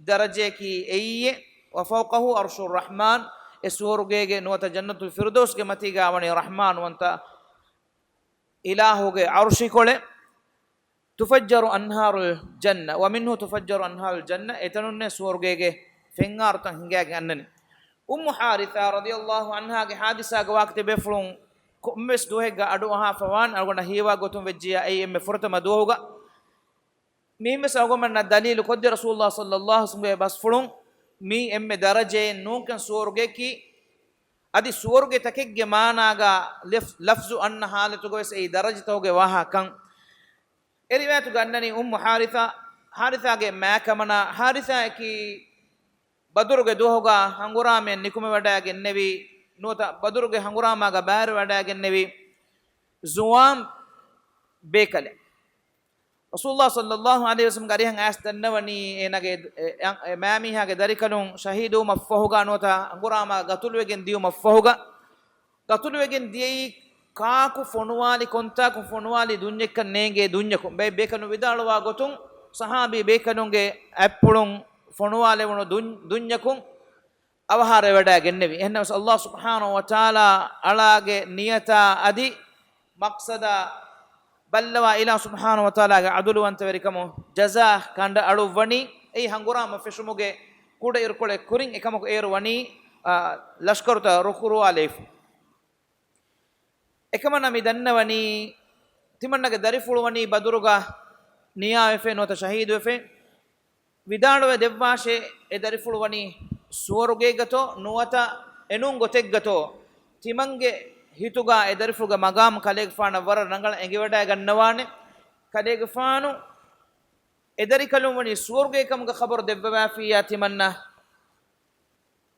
ދަރަޖައަކީ އެއީއޭ. "وفوقه عرش الرحمن." އެ ސުވަރުގޭގެ ނުވަތަ ޖަންނަތުލް ފިރުދައުސްގެ މަތީގާ ވަނީ ރަޙްމާންވަންތަ އިލާހުގެ އަރުޝިކޮޅެއް. تفجر أنهار الجنة، ومنه تفجر أنهار الجنة، އެތަނުންނޭ ސުވަރުގޭގެ ފެންއާރުތައް ހިނގައިގެން އަންނަނީ. އުއްމު ޙާރިޘާ ރަޟިޔަﷲ ޢަންހާގެ ޙާދިސާގެ ވާހަކަ ތިބޭފުޅުން ކޮންމެސް ދުވަހެއްގަ އަޑު އަހާފަވާން އަޅުގަނޑަށް ހީވާ ގޮތުން ވެއްޖިއްޔާ، އެއީ އެންމެ ފުރަތަމަ ދުވަހުގަ. މީންވެސް އަޅުގަނޑުމެންނަށް ދަލީލު ކޮށްދޭ ރަސޫލުﷲ ޞައްލަﷲ ޢަލައިހި ވަސައްލަމްގެ ބަސްފުޅުން، މީ އެންމެ ދަރަޖައެއް ނޫންކަން ސުވަރުގެއަކީ. އަދި ސުވަރުގެތަކެއްގެ މާނާގަ ލެފް-، ލަފްޒު އަންނަ ޙާލަތުގަވެސް އެއީ ދަރަޖަތަކުގެ ވާހަކަ ކަން. އެ ރިވާޔަތުގަ އަންނަނީ އުއްމު ޙާރިޘާ، ޙާރިޘާގެ މާކަމަނާ، ޙާރިޘާއަކީ ބަދުރުގެ ދުވަހުގަ ހަނގުރާމައަށް ނިކުމެވަޑައިގެންނެވި، ނުވަތަ ބަދުރުގެ ހަނގުރާމާގަ ބައިވެރިވަޑައިގެންނެވި ޒުވާން ބޭކަލެއް. ރަސޫލުﷲ ޞައްލަﷲ ޢަލައިހި ވަސައްލަމްގެ އަރިހަށް އައިސް ދަންނަވަނީ އޭނާގެ އެ، އެ، އެ މާމީހާގެ ދަރިކަލުން ޝަހީދުވުމަށްފަހުގަ ނުވަތަ ހަނގުރާމާ ގަތުލުވެގެން ދިޔުމަށްފަހުގަ، ގަތުލުވެގެން ދިޔައީ ކާކު ފޮނުވާލި، ކޮންތާކު ފޮނުވާލި ދުންޏެއްކަން ނޭނގޭ ދުންޏަކުން. ބައެއް ބޭކަލުން ވިދާޅުވާ ގޮތުން، ޞަޙާބީ ބޭކަލުންގެ އަތްޕުޅުން ފޮނުވާލެވުނު ދުން-، ދުންޏަކުން އަވަހާރަވެވަޑައިގެންނެވި. އެހެންނަމަވެސް ﷲ ސުބްޙާނަހޫ ވަތަޢާލާ އަޅާގެ ނިޔަތާ އަދި މަޤްޞަދާ ބައްލަވާ އިލާހު ސުބްޙާނަހޫ ވަތަޢާލާގެ ޢަދުލުވަންތަވެރިކަމު ޖަޒާ ކަނޑައަޅުއްވަނީ. އެއީ ހަނގުރާމަ ފެށުމުގެ ކުޑައިރުކޮޅެއް ކުރިން އެކަމަކު އޭރު ވަނީ، އާ، ލަޝްކަރުތައް ރުކުރުވާލައިފަ. އެކަމަނާ މި ދަންނަވަނީ، ތިމަންނަގެ ދަރިފުޅު ވަނީ ބަދުރުގަ ނިޔާވެފަ ނުވަތަ ޝަހީދުވެފަ. ވިދާޅުވެ ދެއްވާށޭ، އެ ދަރިފުޅު ވަނީ ސުވަރުގޭގަތޯ ނުވަތަ އެނޫން ގޮތެއްގަތޯ؟ ތިމަންގެ ހިތުގަ އެ ދަރިފުޅުގެ މަގާމް ކަލޭގެފާނަށް ވަރަށް ރަނގަޅަށް އެނގިވަޑައިގަންނަވާނެ. ކަލޭގެފާނު އެ ދަރިކަލުން ވަނީ ސުވަރުގޭ ކަމުގެ ޚަބަރު ދެއްވަވާފިއްޔާ ތިމަންނަ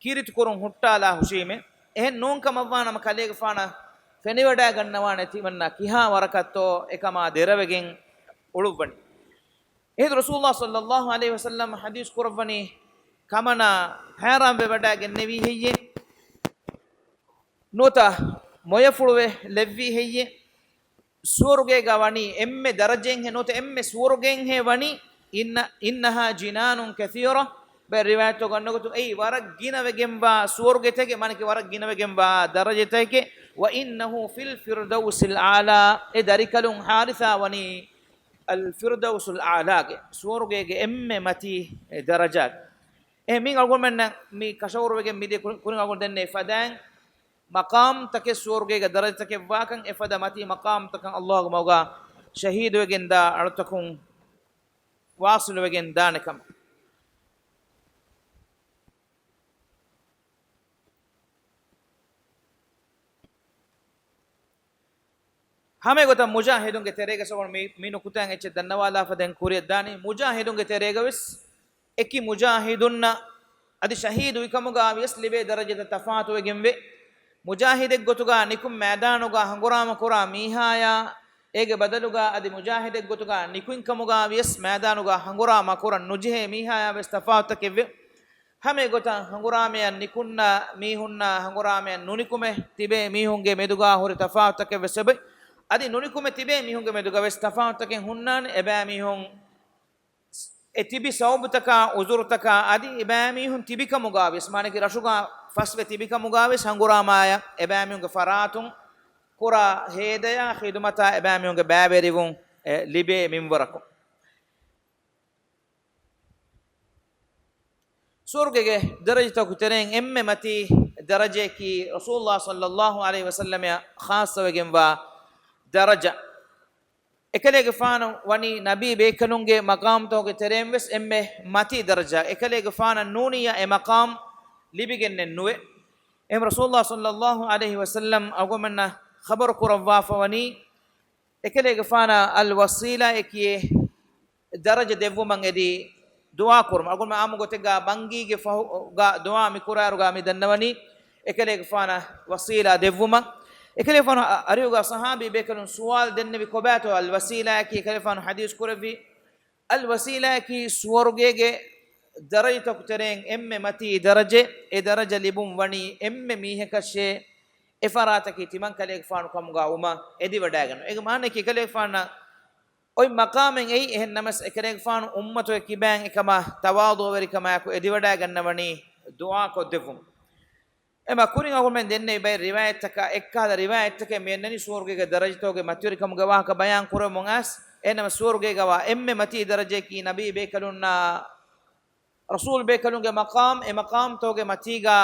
ކީރިތި ކުރުން ހުއްޓާލާ ހުށީމޭ. އެހެން ނޫން ކަމަށްވާނަމަ ކަލޭގެފާނަށް ފެނިވަޑައިގަންނަވާނެ ތިމަންނަ ކިހާ ވަރަކަށްތޯ އެކަމާ ދެރަވެގެން އުޅުއްވަނީ. އެހިނދު ރަސޫލުﷲ ޞައްލަﷲ ޢަލައިހި ވަސައްލަމް ޙަދީޘް ކުރައްވަނީ، ކަމަނާ ހައިރާންވެވަޑައިގެންނެވީ ހެއްޔޭ؟ ނުވަތަ މޮޔަފުޅުވެ ލެއްވީ ހެއްޔޭ؟ ސުވަރުގޭގަ ވަނީ އެންމެ ދަރަޖައެއްހޭ ނުވަތަ އެންމެ ސުވަރުގެއެއްހޭ ވަނީ، އިންނަ، إنها جنان كثيرة. ބައެއް ރިވާޔަތްތަކުގަ އަންނަ ގޮތުން އެއީ ވަރަށް ގިނަވެގެންވާ ސުވަރުގެތަކެއް، މާނައަކީ ވަރަށް ގިނަވެގެންވާ ދަރަޖަތަކެއް. وإنه في الفردوس الأعلى، އެ ދަރިކަލުން ޙާރިޘާ ވަނީ އަލް ފިރްދައުސުލް އަޢްލާގެ، ސުވަރުގޭގެ އެންމެ މަތީ ދަރަޖާގެ. އެ މި އަޅުގަނޑުމެންނަށް މި ކަށަވަރުވެގެން މިދިޔަ ކުރި-، ކުރިން އަޅުގަނޑު ދެންނެވި ފަދައިން، މަޤާމްތަކެއް ސުވަރުގޭގެ ދަރަޖަތަކެއް ވާކަން، އެފަދަ މަތީ މަޤާމްތަކަށް ﷲގެ މަގުގަ ޝަހީދުވެގެންދާ އަޅުތަކުން ވާޞިލުވެގެން ދާނެ ކަމަށް. ހަމައެގޮތަށް މުޖާހިދުންގެ ތެރޭގަ ސަބަބުން މި، މި ނުކުތާއިން އެއްޗެއް ދަންނަވާލާފަ ދެން ކުރިއަށް ދާނީ. މުޖާހިދުންގެ ތެރޭގަވެސް އެކި މުޖާހިދުންނަށް އަދި ޝަހީދު ވިކަމުގާވިޔަސް ލިބޭ ދަރަޖަތައް ތަފާތުވެގެންވޭ. މުޖާހިދެއްގޮތުގަ ނިކުން މައިދާނުގަ ހަނގުރާމަ ކުރާ މީހާޔާ، އޭގެ ބަދަލުގަ އަދި މުޖާހިދެއްގޮތުގަ ނިކުތްކަމުގާވިޔަސް މައިދާނުގަ ހަނގުރާމަ ކުރަން ނުޖެހޭ މީހާޔާވެސް ތަފާތުތަކެއްވޭ. ހަމައެގޮތަށް ހަނގުރާމަޔަށް ނިކުންނަ މީހުންނާ ހަނގުރާމަޔަށް ނުނިކުމެ ތިބޭ މީހުންގެ މެދުގާ ހުރި ތަފާތުތަކެއް ވެސް އެބައޮތް. އަދި ނުނިކުމެ ތިބޭ މީހުންގެ މެދުގަވެސް ތަފާތުތަކެއް ހުންނާނެ. އެބައިމީހުން އެ ތިބި ސަބަބުތަކާ އުޒުރުތަކާ އަދި އެބައިމީހުން ތިބިކަމުގާވެސް، މާނައަކީ ރަށުގާ ފަސްވެ ތިބިކަމުގާވެސް ހަނގުރާމަޔަށް އެބައިމީހުންގެ ފަރާތުން ކުރާ ހޭދަޔާ ޚިދުމަތާ އެބައިމީހުންގެ ބައިވެރިވުން، އެ، ލިބޭ މިންވަރަކުން. ސުވަރުގޭގެ ދަރަޖަތަކު ތެރެއިން އެންމެ މަތީ ދަރަޖަޔަކީ ރަސޫލުﷲ ޞައްލަﷲ ޢަލައިހި ވަސައްލަމައަށް ޚާއްޞަވެގެންވާ ދަރަޖަ. އެކަލޭގެފާނު ވަނީ ނަބީ ބޭކަލުންގެ މަޤާމްތަކުގެ ތެރެއިން ވެސް އެންމެ މަތީ ދަރަޖަ. އެކަލޭގެފާނަށް ނޫނިއްޔާ އެ މަޤާމް ލިބިގެންނެއް ނުވޭ. އެހެން ރަސޫލުﷲ ޞައްލަﷲ ޢަލައިހި ވަސައްލަމް އަޅުގަނޑުމެންނަށް ޚަބަރު ކުރައްވާފަ ވަނީ، އެކަލޭގެފާނަށް އަލް ވަސީލާއޭ ކިޔޭ ދަރަޖަ ދެއްވުމަށް އެދި ދުޢާ ކުރުމަށް. އަޅުގަނޑުމެން އާއްމު ގޮތެއްގަ ބަންގީގެ ފަހުގަ ދުޢާ މި ކުރާއިރުގަ މި ދަންނަވަނީ އެކަލޭގެފާނަށް ވަސީލާ ދެއްވުމަށް. އެކަލޭގެފާނު އަ-، އަރިހުގަ ޞަޙާބީ ބޭކަލުން ސުވާލު ދެންނެވި ކޮބާތޯ އަލް ވަސީލާއަކީ؟ އެކަލޭގެފާނު ޙަދީޘް ކުރެއްވި، އަލް ވަސީލާއަކީ ސުވަރުގޭގެ ދަރަޖަތަކު ތެރެއިން އެންމެ މަތީ ދަރަޖަ. އެ ދަރަޖަ ލިބުން ވަނީ އެންމެ މީހަކަށޭ އެ ފަރާތަކީ ތިމަން ކަލޭގެފާނު ކަމުގަ ވުމަށް އެދިވަޑައިގަންނަވަން. އޭގެ މާނައަކީ އެކަލޭގެފާނަށް އޮތް މަޤާމެއް އެއީ. އެހެން ނަމަވެސް އެކަލޭގެފާނު އުއްމަތުގެ ކިބައިން އެކަމަށް ތަވާޟުޢުވެރިކަމާއެކު އެދިވަޑައިގަންނަވަނީ ދުޢާ ކޮށްދެއްވުމަށް. އެމަ ކުރިން އަޅުގަނޑުމެން ދެންނެވި ބައެއް ރިވާޔަތްތަކާ އެއްކަހަލަ ރިވާޔަތްތަކެއް މި އަންނަނީ ސުވަރުގޭގެ ދަރަޖަތަކުގެ މަތިވެރިކަމުގެ ވާހަކަ ބަޔާން ކުރަމުން އައިސް. އެހެންނަމަ ސުވަރުގޭގަވާ އެންމެ މަތީ ދަރަޖައަކީ ނަބީ ބޭކަލުންނާ ރަސޫލު ބޭކަލުންގެ މަޤާމް، އެ މަޤާމްތަކުގެ މަތީގަ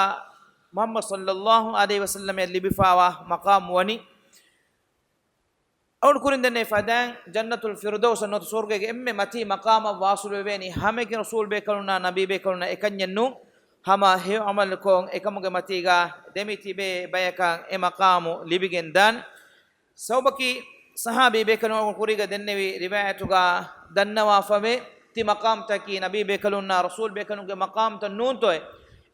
މުޙައްމަދު ޞައްލައްލާހު ޢަލައިހި ވަސައްލަމަށް ލިބިފާވާ މަޤާމް ވަނީ. އަޅުގަނޑު ކުރިން ދެންނެވި ފަދައިން ޖަންނަތުލް ފިރުދައުސަށް ނުވަތަ ސުވަރުގޭގެ އެންމެ މަތީ މަޤާމަށް ވާޞިލުވެވޭނީ. ހަމައެކަނި ރަސޫލު ބޭކަލުންނާ ނަބީ ބޭކަލުންނާ އެކަންޏެއް ނޫން. ހަމަ ހެޔޮ ޢަމަލުކޮށް އެކަމުގެ މަތީގަ ދެމިތިބޭ ބަޔަކަށް އެ މަޤާމު ލިބިގެން ދާނެ. ސަބަބަކީ ޞަޙާބީ ބޭކަލުން ކުރީގަ ދެންނެވި ރިވާޔަތުގަ ދަންނަވާފަވޭ، ތި މަޤާމްތަކީ ނަބީ ބޭކަލުންނާ ރަސޫލު ބޭކަލުންގެ މަޤާމްތައް ނޫންތޯއޭ.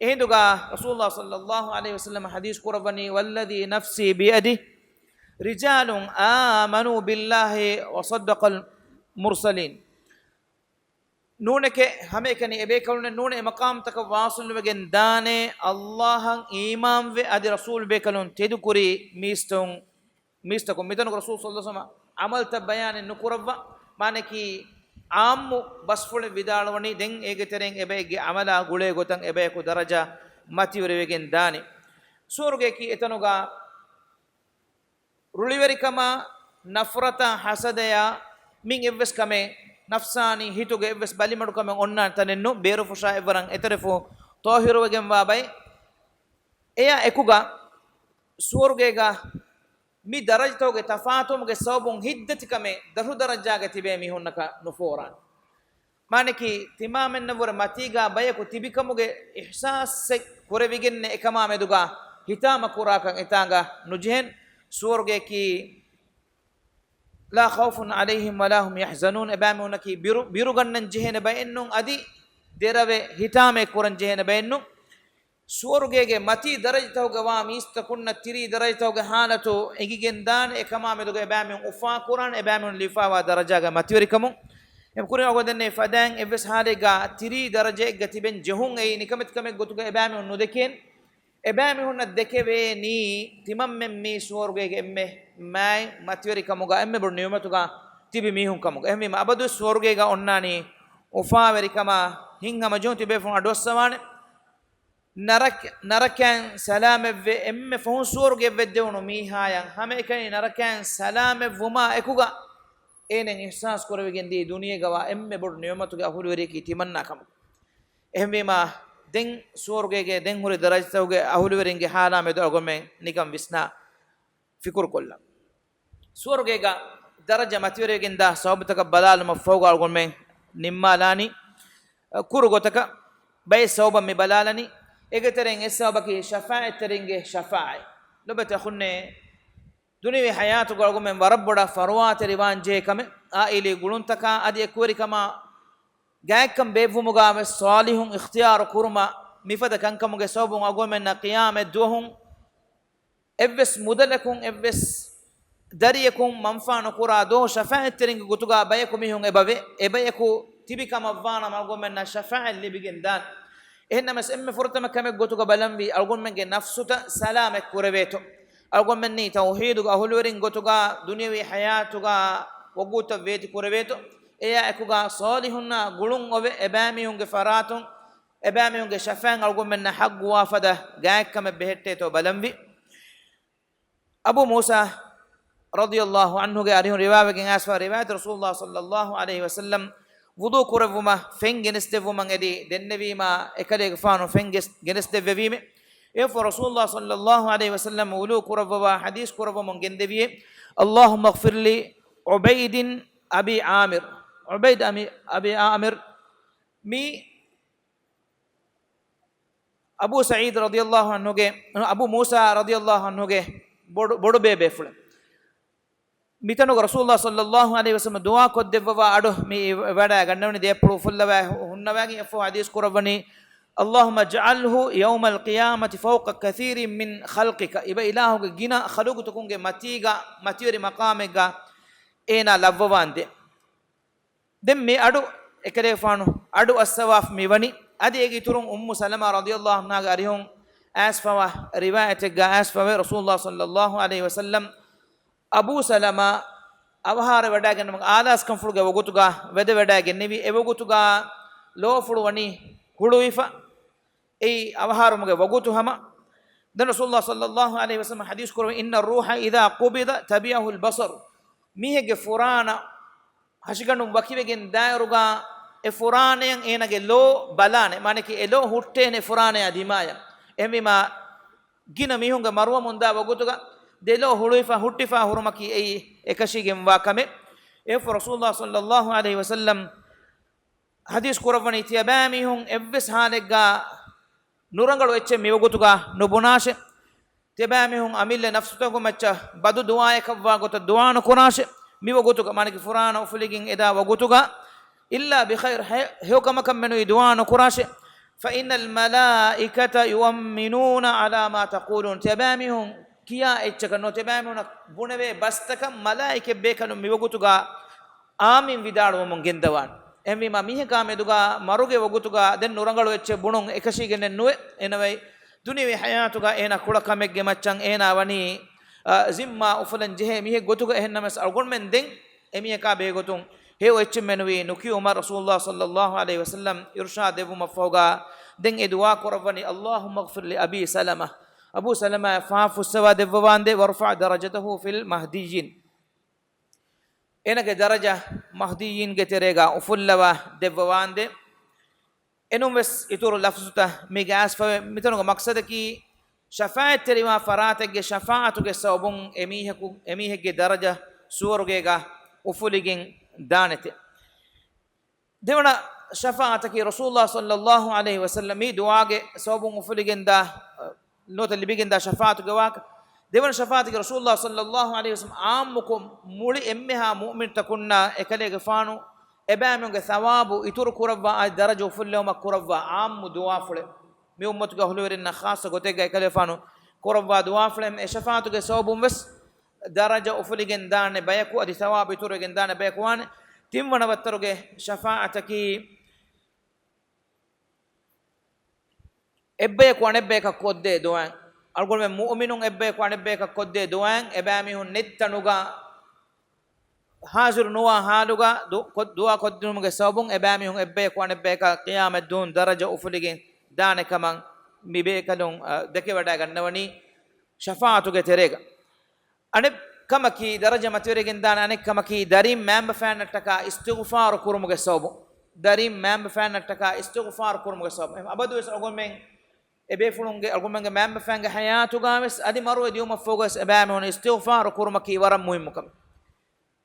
އެހިނދުގަ ރަސޫލުﷲ ޞައްލައްލާހު ޢަލައިހި ވަސައްލަމަ ޙަދީޘް ކުރައްވަނީ، والذي نفسي بيده، رجال آمنوا بالله وصدقوا المرسلين. ނޫނެކޭ، ހަމައެކަނި އެބޭކަލުންނެއް ނޫނޭ އެ މަޤާމްތަކަށް ވާޞިލުވެގެން ދާނެ، ﷲއަށް އީމާންވެ އަދި ރަސޫލު ބޭކަލުން ތެދުކުރި މީސްތަކުން، މީސްތަކުން. މިތަނުގަ ރަސޫލު ޞައްލައްލާހު ޢަލައިހި ވަސައްލަމަ ޢަމަލުތައް ބަޔާނެއް ނުކުރައްވާ، މާނައަކީ ޢާއްމު ބަސްފުޅެއް ވިދާޅުވަނީ، ދެން އޭގެ ތެރެއިން އެބައެއްގެ ޢަމަލާ ގުޅޭ ގޮތަށް އެބަޔަކު ދަރަޖަ މަތިވެރިވެގެން ދާނެ. ސުވަރުގެއަކީ އެތަނުގަ ރުޅިވެރިކަމާ، ނަފްރަތާ، ޙަސަދަޔާ، މިން އެއްވެސް ކަމެއް، ނަފްސާނީ ހިތުގެ އެއްވެސް ބަލިމަޑުކަމެއް އޮންނާނެ ތަނެއް ނޫން. ބޭރުފުށާ އެއްވަރަށް އެތެރެފުށް ޠާހިރުވެގެންވާ ބައެއް. އެޔާ އެކުގަ ސުވަރުގޭގަ މި ދަރަޖަތަކުގެ ތަފާތުވުމުގެ ސަބަބުން ހިތްދަތިކަމެއް ދަށު ދަރަޖާގަ ތިބޭ މީހުންނަކަށް ނުފޯރާނެ. މާނައަކީ، ތިމާމެންނަށްވުރެ މަތީގާ ބަޔަކު ތިބިކަމުގެ އިޙްސާސެއް ކުރެވިގެންނެއް އެކަމާމެދުގާ ހިތާމަ ކުރާކަށް އެތާނގަ ނުޖެހޭނެ. ސުވަރުގެއަކީ، لا خوف عليهم ولا هم يحزنون، އެބައިމީހުންނަކީ ބިރު، ބިރުގަންނަން ޖެހޭނެ ބައެއްނޫން، އަދި ދެރަވެ ހިތާމައެއް ކުރަން ޖެހޭނެ ބައެއްނޫން. ސުވަރުގޭގެ މަތީ ދަރަޖަތަކުގަ ވާ މީސްތަކުންނަށް ތިރީ ދަރަޖަތަކުގެ ޙާލަތު އެނގިގެންދާނެ، އެކަމާމެދުގަ އެބައިމީހުން އުފާކުރާނެ، އެބައިމީހުން ލިބިފާވާ ދަރަޖާގެ މަތިވެރިކަމުން. އެމަ ކުރިން އަޅުގަނޑު ދެންނެވި ފަދައިން އެއްވެސް ޙާލެއްގަ ތިރީ ދަރަޖައެއްގަ ތިބެން ޖެހުން އެއީ ނިކަމެތި ކަމެއް ގޮތުގަ އެބައިމީހުން ނުދެކޭނެ. އެބައިމީހުންނަށް ދެކެވޭނީ ތިމަންމެން މީ ސުވަރުގޭގެ އެންމެ މާތް މަތިވެރިކަމުގަ އެންމެ ބޮޑު ނިޢުމަތުގަ ތިބި މީހުން ކަމުގަ. އެހެންވީމަ އަބަދުވެސް ސުވަރުގޭގަ އޮންނާނީ އުފާވެރިކަމާ ހިތްހަމަޖެހުން ތިބޭފުޅުން އަޑުއައްސަވާނެ. ނަރަކަ، ނަރަކައިން ސަލާމަތްވެ، އެންމެ ފަހުން ސުވަރުގެ ވެއްދެވުނު މީހާޔަށް ހަމައެކަނި ނަރަކައިން ސަލާމަތްވުމާ އެކުގަ އޭނަ އިޙްސާސް ކުރެވިގެންދީ ދުނިޔޭގަވާ އެންމެ ބޮޑު ނިޢުމަތުގެ އަހުލުވެރިޔަކީ ތިމަންނާ ކަމުގަ. އެހެންވީމާ، ދެން ސުވަރުގޭގެ ދެން ހުރި ދަރަޖަތަކުގެ އަހުލުވެރިންގެ ޙާލާ މެދު އަޅުގަނޑުމެން ނިކަން ވިސްނާ ފިކުރުކޮށްލަން. ސުވަރުގޭގަ ދަރަޖަ މަތިވެރިވެގެންދާ ސަބަބުތަކަށް ބަލާލުމަށް ފަހުގަ އަޅުގަނޑުމެން ނިންމާލާނީ، އަ، ކުރު ގޮތަކަށް ބައެއް ސަބަބަށް މި ބަލާލަނީ. އޭގެ ތެރެއިން އެއް ސަބަބަކީ ޝަފާޢަތްތެރިންގެ ޝަފާޢަތް. ލޮބުވެތި އަޚުންނޭ، ދުނިޔެވީ ޙަޔާތުގަ އަޅުގަނޑުމެން ވަރަށް ބޮޑަށް ފަރުވާތެރިވާން ޖެހޭ ކަމެއް، އާއިލީ ގުޅުންތަކާ އަދި އެކުވެރިކަމާ ގާތްކަން ބޭއްވުމުގާ ވެސް ޞާލިޙުން އިޚްތިޔާރު ކުރުމަށް މިފަދަ ކަންކަމުގެ ސަބަބުން އަޅުގަނޑުމެންނަށް ޤިޔާމަތް ދުވަހުން އެއްވެސް މުދަލަކުން އެއްވެސް ދަރިޔަކުން މަންފާ ނުކުރާ ދުވަހު ޝަފާޢަތްތެރިންގެ ގޮތުގާ ބަޔަކު މީހުން އެބަވޭ. އެބަޔަކު ތިބި ކަމަށްވާނަމަ އަޅުގަނޑުމެންނަށް ޝަފާޢަތް ލިބިގެން ދާނެ. އެހެންނަމަވެސް އެންމެ ފުރަތަމަ ކަމެއް ގޮތުގަ ބަލަންވީ އަޅުގަނޑުމެންގެ ނަފްސުތައް ސަލާމަތް ކުރެވޭތޯ. އަޅުގަނޑުމެންނީ ތައުޙީދުގެ އަހުލުވެރިން ގޮތުގަ ދުނިޔަވީ ޙަޔާތުގަ ވަގުތުތައް ވޭތި ކުރެވޭތޯ. އެޔާ އެކުގަ ޞާލިޙުންނާ ގުޅުން އޮވެ އެބައިމީހުންގެ ފަރާތުން އެބައިމީހުންގެ ޝަފާޢަތް އަޅުގަނޑުމެންނަށް ޙައްޤުވާ ފަދަ ގާތްކަމެއް ބެހެއްޓޭތޯ ބަލަންވީ. އަބޫ މޫސާ ރަޟިޔަﷲ ޢަންހުގެ އަރިހުން ރިވާވެގެން އައިސްފަ ރިވާޔަތު، ރަސޫލުﷲ ޞައްލަﷲ ޢަލައިހި ވަސައްލަމް ވުޟޫ ކުރެއްވުމަށް ފެން ގެނެސްދެއްވުމަށް އެދި ދެންނެވީމާ، އެކަލޭގެފާނު ފެން ގެސް، ގެނެސްދެއްވެވީމެ. އެއަށްފަހު ރަސޫލުﷲ ޞައްލަﷲ ޢަލައިހި ވަސައްލަމް ވުޟޫ ކުރައްވަވާ ޙަދީޘް ކުރައްވަމުން ގެންދެވިއޭ، اللهم اغفر لعبيد أبي عامر. ޢުބައިދު އަމި، އަބީ ޢާމިރު މީ އަބޫ ސަޢީދު ރަޟިޔަﷲ ޢަންހުގެ، އަބޫ މޫސާ ރަޟިޔަﷲ ޢަންހުގެ ބޮޑު، ބޮޑުބޭބޭފުޅެއް. މިތަނުގަ ރަސޫލުﷲ ޞައްލަﷲ ޢަލައިހި ވަސައްލަމަ ދުޢާ ކޮށްދެއްވަވާ އަޑު މި ވަޑައިގަންނަވަނީ ދޭފުޅު އުފުއްލަވާ ހުންނަވާގެން އެއަށްފަހު ޙަދީޘް ކުރައްވަނީ، اللهم اجعله يوم القيامة فوق كثير من خلقك. އިބަ އިލާހުގެ ގިނަ ޚަލުޤުތަކުންގެ މަތީގަ މަތިވެރި މަޤާމެއްގަ އޭނާ ލައްވަވާންދޭ. ދެން މި އަޑު އެކަލޭފާނު އަޑު އައްސަވާފަ މިވަނީ. އަދި އޭގެ އިތުރުން އުއްމު ސަލަމާ ރަޟިޔަﷲ ޢަންހާގެ އަރިހުން އައިސްފަވާ ރިވާޔަތެއްގަ އައިސްފަވޭ، ރަސޫލުﷲ ޞައްލަﷲ ޢަލައިހި ވަސައްލަމް އަބޫ ސަލަމާ އަވަހާރަވެވަޑައިގެންނަމުން އާލާސްކަންފުޅުގެ ވަގުތުގަ ވެދެވަޑައިގެންނެވި. އެވަގުތުގަ ލޯފުޅު ވަނީ ހުޅުވިފަ. އެއީ އަވަހާރުމުގެ ވަގުތު ހަމަ. ދެން ރަސޫލުﷲ ޞައްލަﷲ ޢަލައިހި ވަސައްލަމަ ޙަދީޘް ކުރައްވަނީ، "إن الروح إذا قبض تبعه البصر." މީހެއްގެ ފުރާނަ ހަށިގަނޑުން ވަކިވެގެން ދާއިރުގަ އެ ފުރާނަޔަށް އޭނަގެ ލޯ ބަލާނެ. މާނަކީ އެ ލޯ ހުއްޓޭނެ ފުރާނަޔާ ދިމާޔަށް. އެހެންވީމާ ގިނަ މީހުންގެ މަރުވަމުންދާ ވަގުތުގަ ދެލޯ ހުޅުވިފަ ހުއްޓިފަ ހުރުމަކީ އެއީ އެކަށީގެންވާ ކަމެއް. އެއަށްފަހު ރަސޫލުﷲ ޞައްލަﷲ ޢަލައިހި ވަސައްލަމަ ޙަދީޘް ކުރައްވަނީ، ތިޔަބައިމީހުން އެއްވެސް ޙާލެއްގަ ނުރަނގަޅު އެއްޗެއް މިވަގުތުގަ ނުބުނާށެ. ތިޔަބައިމީހުން އަމިއްލަ ނަފްސުތަކުގެ މައްޗަށް ބަދު ދުޢާއެއްކަށްވާ ގޮތަށް ދުޢާ ނުކުރާށެ. މިވަގުތުގަ، މާނަކީ ފުރާނަ އުފުލިގެން އެދާ ވަގުތުގަ، إلا بخير، ހެ-، ހެޔޮ ކަމަކަށް މެނުވީ ދުޢާ ނުކުރާށެ. فإن الملائكة يؤمنون على ما تقولون. ތިޔަބައިމީހުން ކިޔާ އެއްޗަކަށް ނުވަތަ ތިޔަބައިމީހުންނަށް ބުނެވޭ ބަސްތަކަށް މަލާއިކަތް ބޭކަލުން މިވަގުތުގަ އާމީން ވިދާޅުވަމުން ގެންދަވާނެ. އެހެންވީމާ މީހަކާ މެދުގަ މަރުގެ ވަގުތުގަ ދެން ނުރަނގަޅު އެއްޗެއް ބުނުން އެކަށީގެންނެއް ނުވެ. އެނަވައި، ދުނިޔެވީ ޙަޔާތުގަ އޭނާ ކުޅަ ކަމެއްގެ މައްޗަށް އޭނާ ވަނީ، އަ، ޒިންމާ އުފުލަން ޖެހޭ މީހެއް ގޮތުގަ. އެހެންނަމަވެސް އަޅުގަނޑުމެން ދެން އެމީހަކާ ބެހޭގޮތުން ހެޔޮ އެއްޗެއް މެނުވީ ނުކިޔުމަށް ރަސޫލުﷲ ޞައްލަﷲ ޢަލައިހި ވަސައްލަމަ އިރުޝާދު ދެއްވުމަށްފަހުގަ ދެން އެ ދުޢާ ކުރައްވަނީ، اللهم اغفر لأبي سلمة. އަބޫ ސަލަމާއަށް ފާފަ ފުއްސަވާ ދެއްވަވާނދޭ، وارفع درجته في المهديين. އޭނަގެ ދަރަޖަ މަހްދީއީންގެ ތެރޭގަ އުފުއްލަވާ ދެއްވަވާނދޭ. އެނޫންވެސް އިތުރު ލަފްޒުތައް މީގެ އައިސްފަވޭ. މިތަނުގެ މަޤްޞަދަކީ ޝަފާޢަތްތެރިވާ ފަރާތެއްގެ ޝަފާޢަތުގެ ސަބަބުން އެމީހަކު، އެމީހެއްގެ ދަރަޖަ ސުވަރުގޭގަ އުފުލިގެން ދާނެތެ. ދެވަނަ ޝަފާޢަތަކީ ރަސޫލުﷲ ޞައްލަﷲ ޢަލައިހި ވަސައްލަމަ މި ދުޢާގެ ސަބަބުން އުފުލިގެންދާ، ނުވަތަ ލިބިގެންދާ ޝަފާޢަތުގެ ވާހަކަ. ދެވަނަ ޝަފާޢަތަކީ ރަސޫލުﷲ ޞައްލަﷲ ޢަލައިހި ވަސައްލަމަ ޢާއްމުކޮށް މުޅި އެންމެހާ މުއުމިނުތަކުންނާ އެކަލޭގެފާނު އެބައިމީހުންގެ ޘަވާބު އިތުރު ކުރައްވާ އަދި ދަރަޖަ އުފުއްލެވުމަށް ކުރައްވާ ޢާއްމު ދުޢާފުޅެއް. މި އުއްމަތުގެ އަހުލުވެރިންނަށް ޚާއްޞަ ގޮތެއްގަ އެކަލޭފާނު ކުރައްވާ ދުޢާފުޅެއް. އެ ޝަފާޢަތުގެ ސަބަބުން ވެސް ދަރަޖަ އުފުލިގެން ދާނެ ބަޔަކު އަދި ޘަވާބު އިތުރުވެގެން ދާނެ ބަޔަކު ވާނެ. ތިންވަނަ ވައްތަރުގެ ޝަފާޢަތަކީ، އެއްބަޔަކު އަނެއްބަޔަކަށް ކޮށްދޭ ދުޢާއެއް. އަޅުގަނޑުމެން މުއުމިނުން އެއްބަޔަކު އަނެއްބަޔަކަށް ކޮށްދޭ ދުޢާއެއް، އެބައިމީހުން ނެތް ތަނުގަ ޙާޟިރު ނުވާ ޙާލުގަ ދު-، ކޮ-، ދުޢާ ކޮށްދިނުމުގެ ސަބަބުން އެބައިމީހުން އެއްބަޔަކު އަނެއްބަޔަކާ ޤިޔާމަތްދުވަހު ދަރަޖަ އުފުލިގެން ދާނެ ކަމަށް މި ބޭކަލުން، އަ، ދެކެވަޑައިގަންނަވަނީ ޝަފާޢަތުގެ ތެރޭގަ. އަނެއް ކަމަކީ، ދަރަޖަ މަތިވެރިގެން ދާނެ އަނެއް ކަމަކީ، ދަރީން މައިންބަފައިންނަށްޓަކާ އިސްތިޣުފާރު ކުރުމުގެ ސަބަބުން. ދަރީން މައިންބަފައިންނަށްޓަކާ އިސްތިޣުފާރު ކުރުމުގެ ސަބަބުން. އެހެން އަބަދުވެސް އަޅުގަނޑުމެން އެބޭފުޅުންގެ، އަޅުގަނޑުމެންގެ މައިންބަފައިންގެ ޙަޔާތުގަވެސް އަދި މަރުވެ ދިޔުމަށްފަހުގަވެސް އެބައިމީހުން އިސްތިޣުފާރު ކުރުމަކީ ވަރަށް މުހިއްމު ކަމެއް.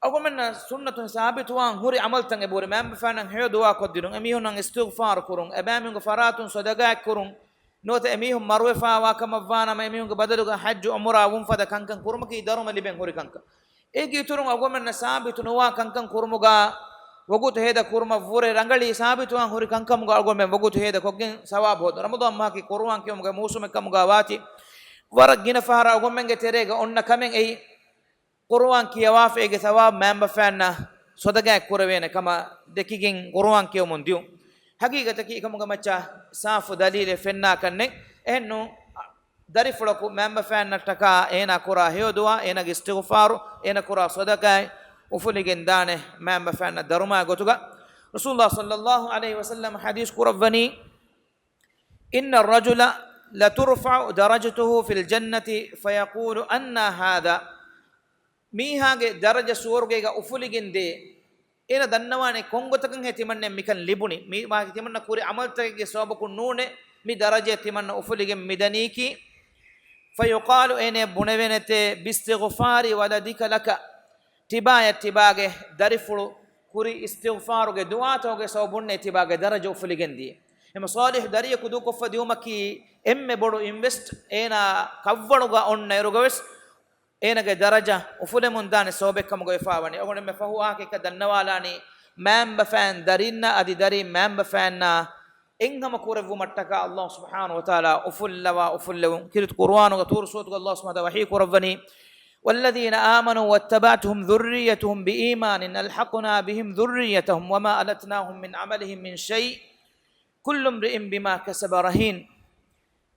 އަޅުގަނޑުމެންނަށް ސުންނަތުން ސާބިތުވާން ހުރި ޢަމަލުތައް އެބަހުރި. މައިންބަފައިންނަށް ހެޔޮ ދުޢާ ކޮށްދިނުން، އެމީހުންނަށް އިސްތިޣުފާރު ކުރުން، އެބައިމީހުންގެ ފަރާތުން ޞަދަޤާތް ކުރުން، ނުވަތަ އެމީހުން މަރުވެފައިވާ ކަމަށްވާނަމަ، އެމީހުންގެ ބަދަލުގަ ޙައްޖު ޢުމްރާ ވުން ފަދަ ކަންކަން ކުރުމަކީ ދަރުމަ ލިބެން ހުރި ކަންކަން. އޭގެ އިތުރުން އަޅުގަނޑުމެންނަށް ސާބިތު ނުވާ ކަންކަން ކުރުމުގަ ވަގުތު ހޭދަ ކުރުމަށްވުރެ ރަނގަޅީ ސާބިތުވާން ހުރި ކަންކަމުގަ އަޅުގަނޑުމެން ވަގުތު ހޭދަ ކޮށްގެން ސަވާބު ހޯދުން. ރަމަޟާން މަހަކީ ޤުރުއާން ކިޔުމުގެ މޫސުމެއް ކަމުގަ ވާތީ، ވަރަށް ގިނަ ފަހަރަށް އަޅުގަނޑުމެންގެ ތެރޭގަ އޮންނަ ކަމެއް އެއީ، ޤުރުއާން ކިޔަވާފައިގެ ސަވާބު މައިންބަފައިންނަށް ޞަދަޤާތް ކުރެވޭނެ ކަމަށް ދެކިގެން ޤުރުއާން ކިޔަވަމުން ދިޔުން. ޙަޤީޤަތަކީ އެކަމުގެ މައްޗަށް ސާފު ދަލީލެއް ފެންނާކަށް ނެތް. އެހެންނޫން، ދަރިފުޅަކު މައިންބަފައިންނަށްޓަކާ އޭނާ ކުރާ ހެޔޮ ދުޢާ، އޭނާގެ އިސްތިޣުފާރު، އޭނާ ކުރާ ޞަދަޤާތް އުފުލިގެން ދާނެ މައިންބަފައިންނަށް ދަރުމައިގެ ގޮތުގަ. ރަސޫލުﷲ ޞައްލަﷲ ޢަލައިހި ވަސައްލަމަ ޙަދީޘް ކުރައްވަނީ، إن الرجل لترفع درجته في الجنة فيقول أنى هذا. މީހާގެ ދަރަޖަ ސުވަރުގޭގަ އުފުލިގެން ދޭ. އޭނަ ދަންނަވާނެ ކޮންގޮތަކަށްހޭ ތިމަންނަ މިކަން ލިބުނީ. މީ މާ ތިމަންނަ ކުރި ޢަމަލުތަކެއްގެ ސަބަބަކުން ނޫނޭ މި ދަރަޖަޔަށް ތިމަންނަ އުފުލިގެން މިދަނީކީ. فيقال، އޭނަ ބުނެވޭނެތޭ، باستغفار ولدك لك. ތިބާޔަށް ތިބާގެ ދަރިފުޅު ކުރި އިސްތިޣުފާރުގެ ދުޢާތަކުގެ ސަބަބުންނޭ ތިބާގެ ދަރަޖަ އުފުލިގެން ދިޔަ. އެމަ ޞާލިޙު ދަރިޔަކު ދޫކޮށްފަ ދިޔުމަކީ އެންމެ ބޮޑު އިންވެސްޓް. އޭނާ ކަށްވަޅުގަ އޮންނައިރުގަވެސް އޭނަގެ ދަރަޖަ އުފުލެމުން ދާނެ ސަބަބެއް ކަމުގަ ވެފާވަނީ. އަޅުގަނޑުމެން ފަހު ވާހަކައަކަށް ދަންނަވާލާނީ، މައިންބަފައިން ދަރީންނަށް އަދި ދަރީން މައިންބަފައިންނަށް އެއްހަމަ ކުރެއްވުމަށްޓަކާ ﷲ ސުބްޙާނަހޫ ވަތަޢާލާ އުފުއްލަވާ އުފުއްލެވުން. ކީރިތި ޤުރުއާނުގަ ޠޫރު ސޫރަތުގަ ﷲ ސުބްޙާނަހޫ ވަތަޢާލާ ވަޙީ ކުރައްވަނީ، والذين آمنوا واتبعتهم ذريتهم بإيمان ألحقنا بهم ذريتهم وما ألتناهم من عملهم من شيء كل امرئ بما كسب رهين.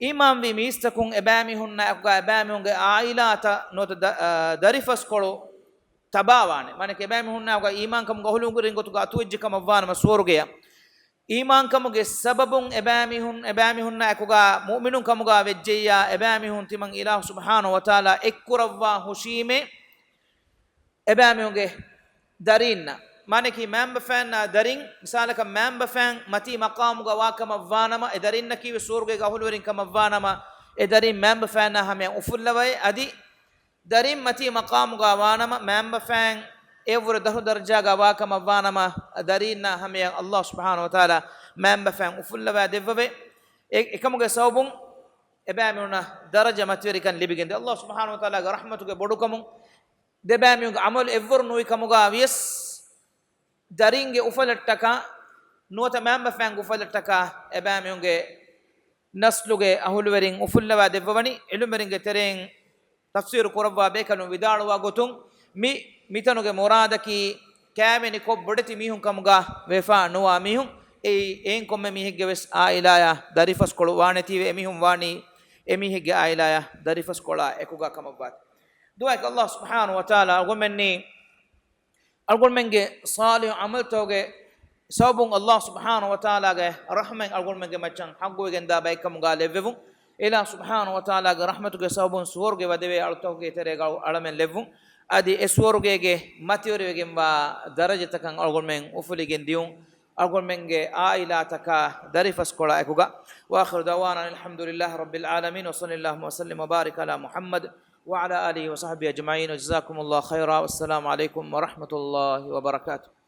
އީމާންވި މީސްތަކުން އެބައިމީހުންނާ އެކުގަ އެބައިމީހުންގެ ޢާއިލާތައް ނުވަތަ ދަ-، އަ، ދަރިފަސްކޮޅު ތަބާވާނެ. މާނައަކީ އެބައިމީހުންނާ އެކުގަ އީމާންކަމުގެ އަހުލުވެރިން ގޮތުގަ އަތުވެއްޖެ ކަމަށްވާނަމަ ސުވަރުގެޔަށް. އީމާންކަމުގެ ސަބަބުން އެބައިމީހުން، އެބައިމީހުންނާ އެކުގާ މުއުމިނުން ކަމުގާ ވެއްޖެއްޔާ، އެބައިމީހުން ތިމަން އިލާހު ސުބްޙާނަހު ވަތަޢާލާ އެއްކުރައްވާ ހުށީމޭ، އެބައިމީހުންގެ ދަރީންނަށް، މާނައަކީ މައިންބަފައިންނާ ދަރިން، މިސާލަކަށް މައިންބަފައިން މަތީ މަޤާމުގަ ވާކަމަށްވާނަމަ، އެ ދަރިންނަކީވެސް ސުވަރުގޭގެ އަހުލުވެރިން ކަމަށްވާނަމަ، އެ ދަރިން މައިންބަފައިންނާ ހަމަޔަށް އުފުއްލަވައޭ. އަދި ދަރިން މަތީ މަޤާމުގަ ވާނަމަ، މައިންބަފައިން އެއަށްވުރެ ދަށު ދަރަޖާގަ ވާކަމަށްވާނަމަ، ދަރީންނާ ހަމަޔަށް އައްލާހު ސުބްޙާނަހު ވަތަޢާލާ މައިންބަފައިން އުފުއްލަވާ ދެއްވަވޭ. އެ، އެކަމުގެ ސަބަބުން އެބައިމީހުންނަށް ދަރަޖަ މަތިވެރިކަން ލިބިގެންދޭ. އައްލާހު ސުބްޙާނަހު ވަތަޢާލާގެ ރަޙްމަތުގެ ބޮޑުކަމުން ދެބައިމީހުންގެ ޢަމަލު އެއްވަރު ނުވި ކަމުގާ ވިޔަސް، ދަރިންގެ އުފަލަށްޓަކާ، ނުވަތަ މައިންބަފައިންގެ އުފަލަށްޓަކާ، އެބައިމީހުންގެ ނަސްލުގެ އަހުލުވެރިން އުފުއްލަވާ ދެއްވަވަނީ. ޢިލްމުވެރިންގެ ތެރެއިން ތަފްސީރު ކުރައްވާ ބޭކަލުން ވިދާޅުވާ ގޮތުން، މި، މިތަނުގެ މުރާދަކީ ކައިވެނި ކޮށް ބޮޑެތި މީހުން ކަމުގާ ވެފާ ނުވާ މީހުން. އެއީ އެއިން ކޮންމެ މީހެއްގެ ވެސް އާއިލާއާ ދަރިފަސްކޮޅު ވާނެތީވެ، އެމީހުން ވާނީ އެމީހެއްގެ އާއިލާއާ ދަރިފަސްކޮޅާ އެކުގާ ކަމަށްވާތީ. ދުޢާއަކީ އައްލާހު ސުބްޙާނަހު ވަތަޢާލާ އަޅުގަނޑުމެންނީ އަޅުގަނޑުމެންގެ ޞާލިޙު ޢަމަލުތަކުގެ ސަބަބުން އައްލާހު ސުބްޙާނަހު ވަތަޢާލާގެ ރަޙްމަތް އަޅުގަނޑުމެންގެ މައްޗަށް ޙައްޤުވެގެންދާ ބައެއްކަމުގާ ލެއްވެވުން. އިލާހު ސުބްޙާނަހު ވަތަޢާލާގެ ރަޙްމަތުގެ ސަބަބުން ސުވަރުގެ ވަދެވޭ އަޅުތަކުގެ ތެރޭގަ އަޅަމެން ލެއްވުން. އަދި އެ ސުވަރުގޭގެ މަތިވެރިވެގެންވާ ދަރަޖަތަކަށް އަޅުގަނޑުމެން އުފުލިގެން ދިޔުން. އަޅުގަނޑުމެންގެ އާއިލާތަކާ ދަރިފަސްކޮޅާ އެކުގަ. وآخر دعوانا أن الحمد لله رب العالمين، وصلى اللهم وسلم وبارك على محمد وعلى آله وصحبه أجمعين، وجزاكم الله خيرا، والسلام عليكم ورحمة الله وبركاته.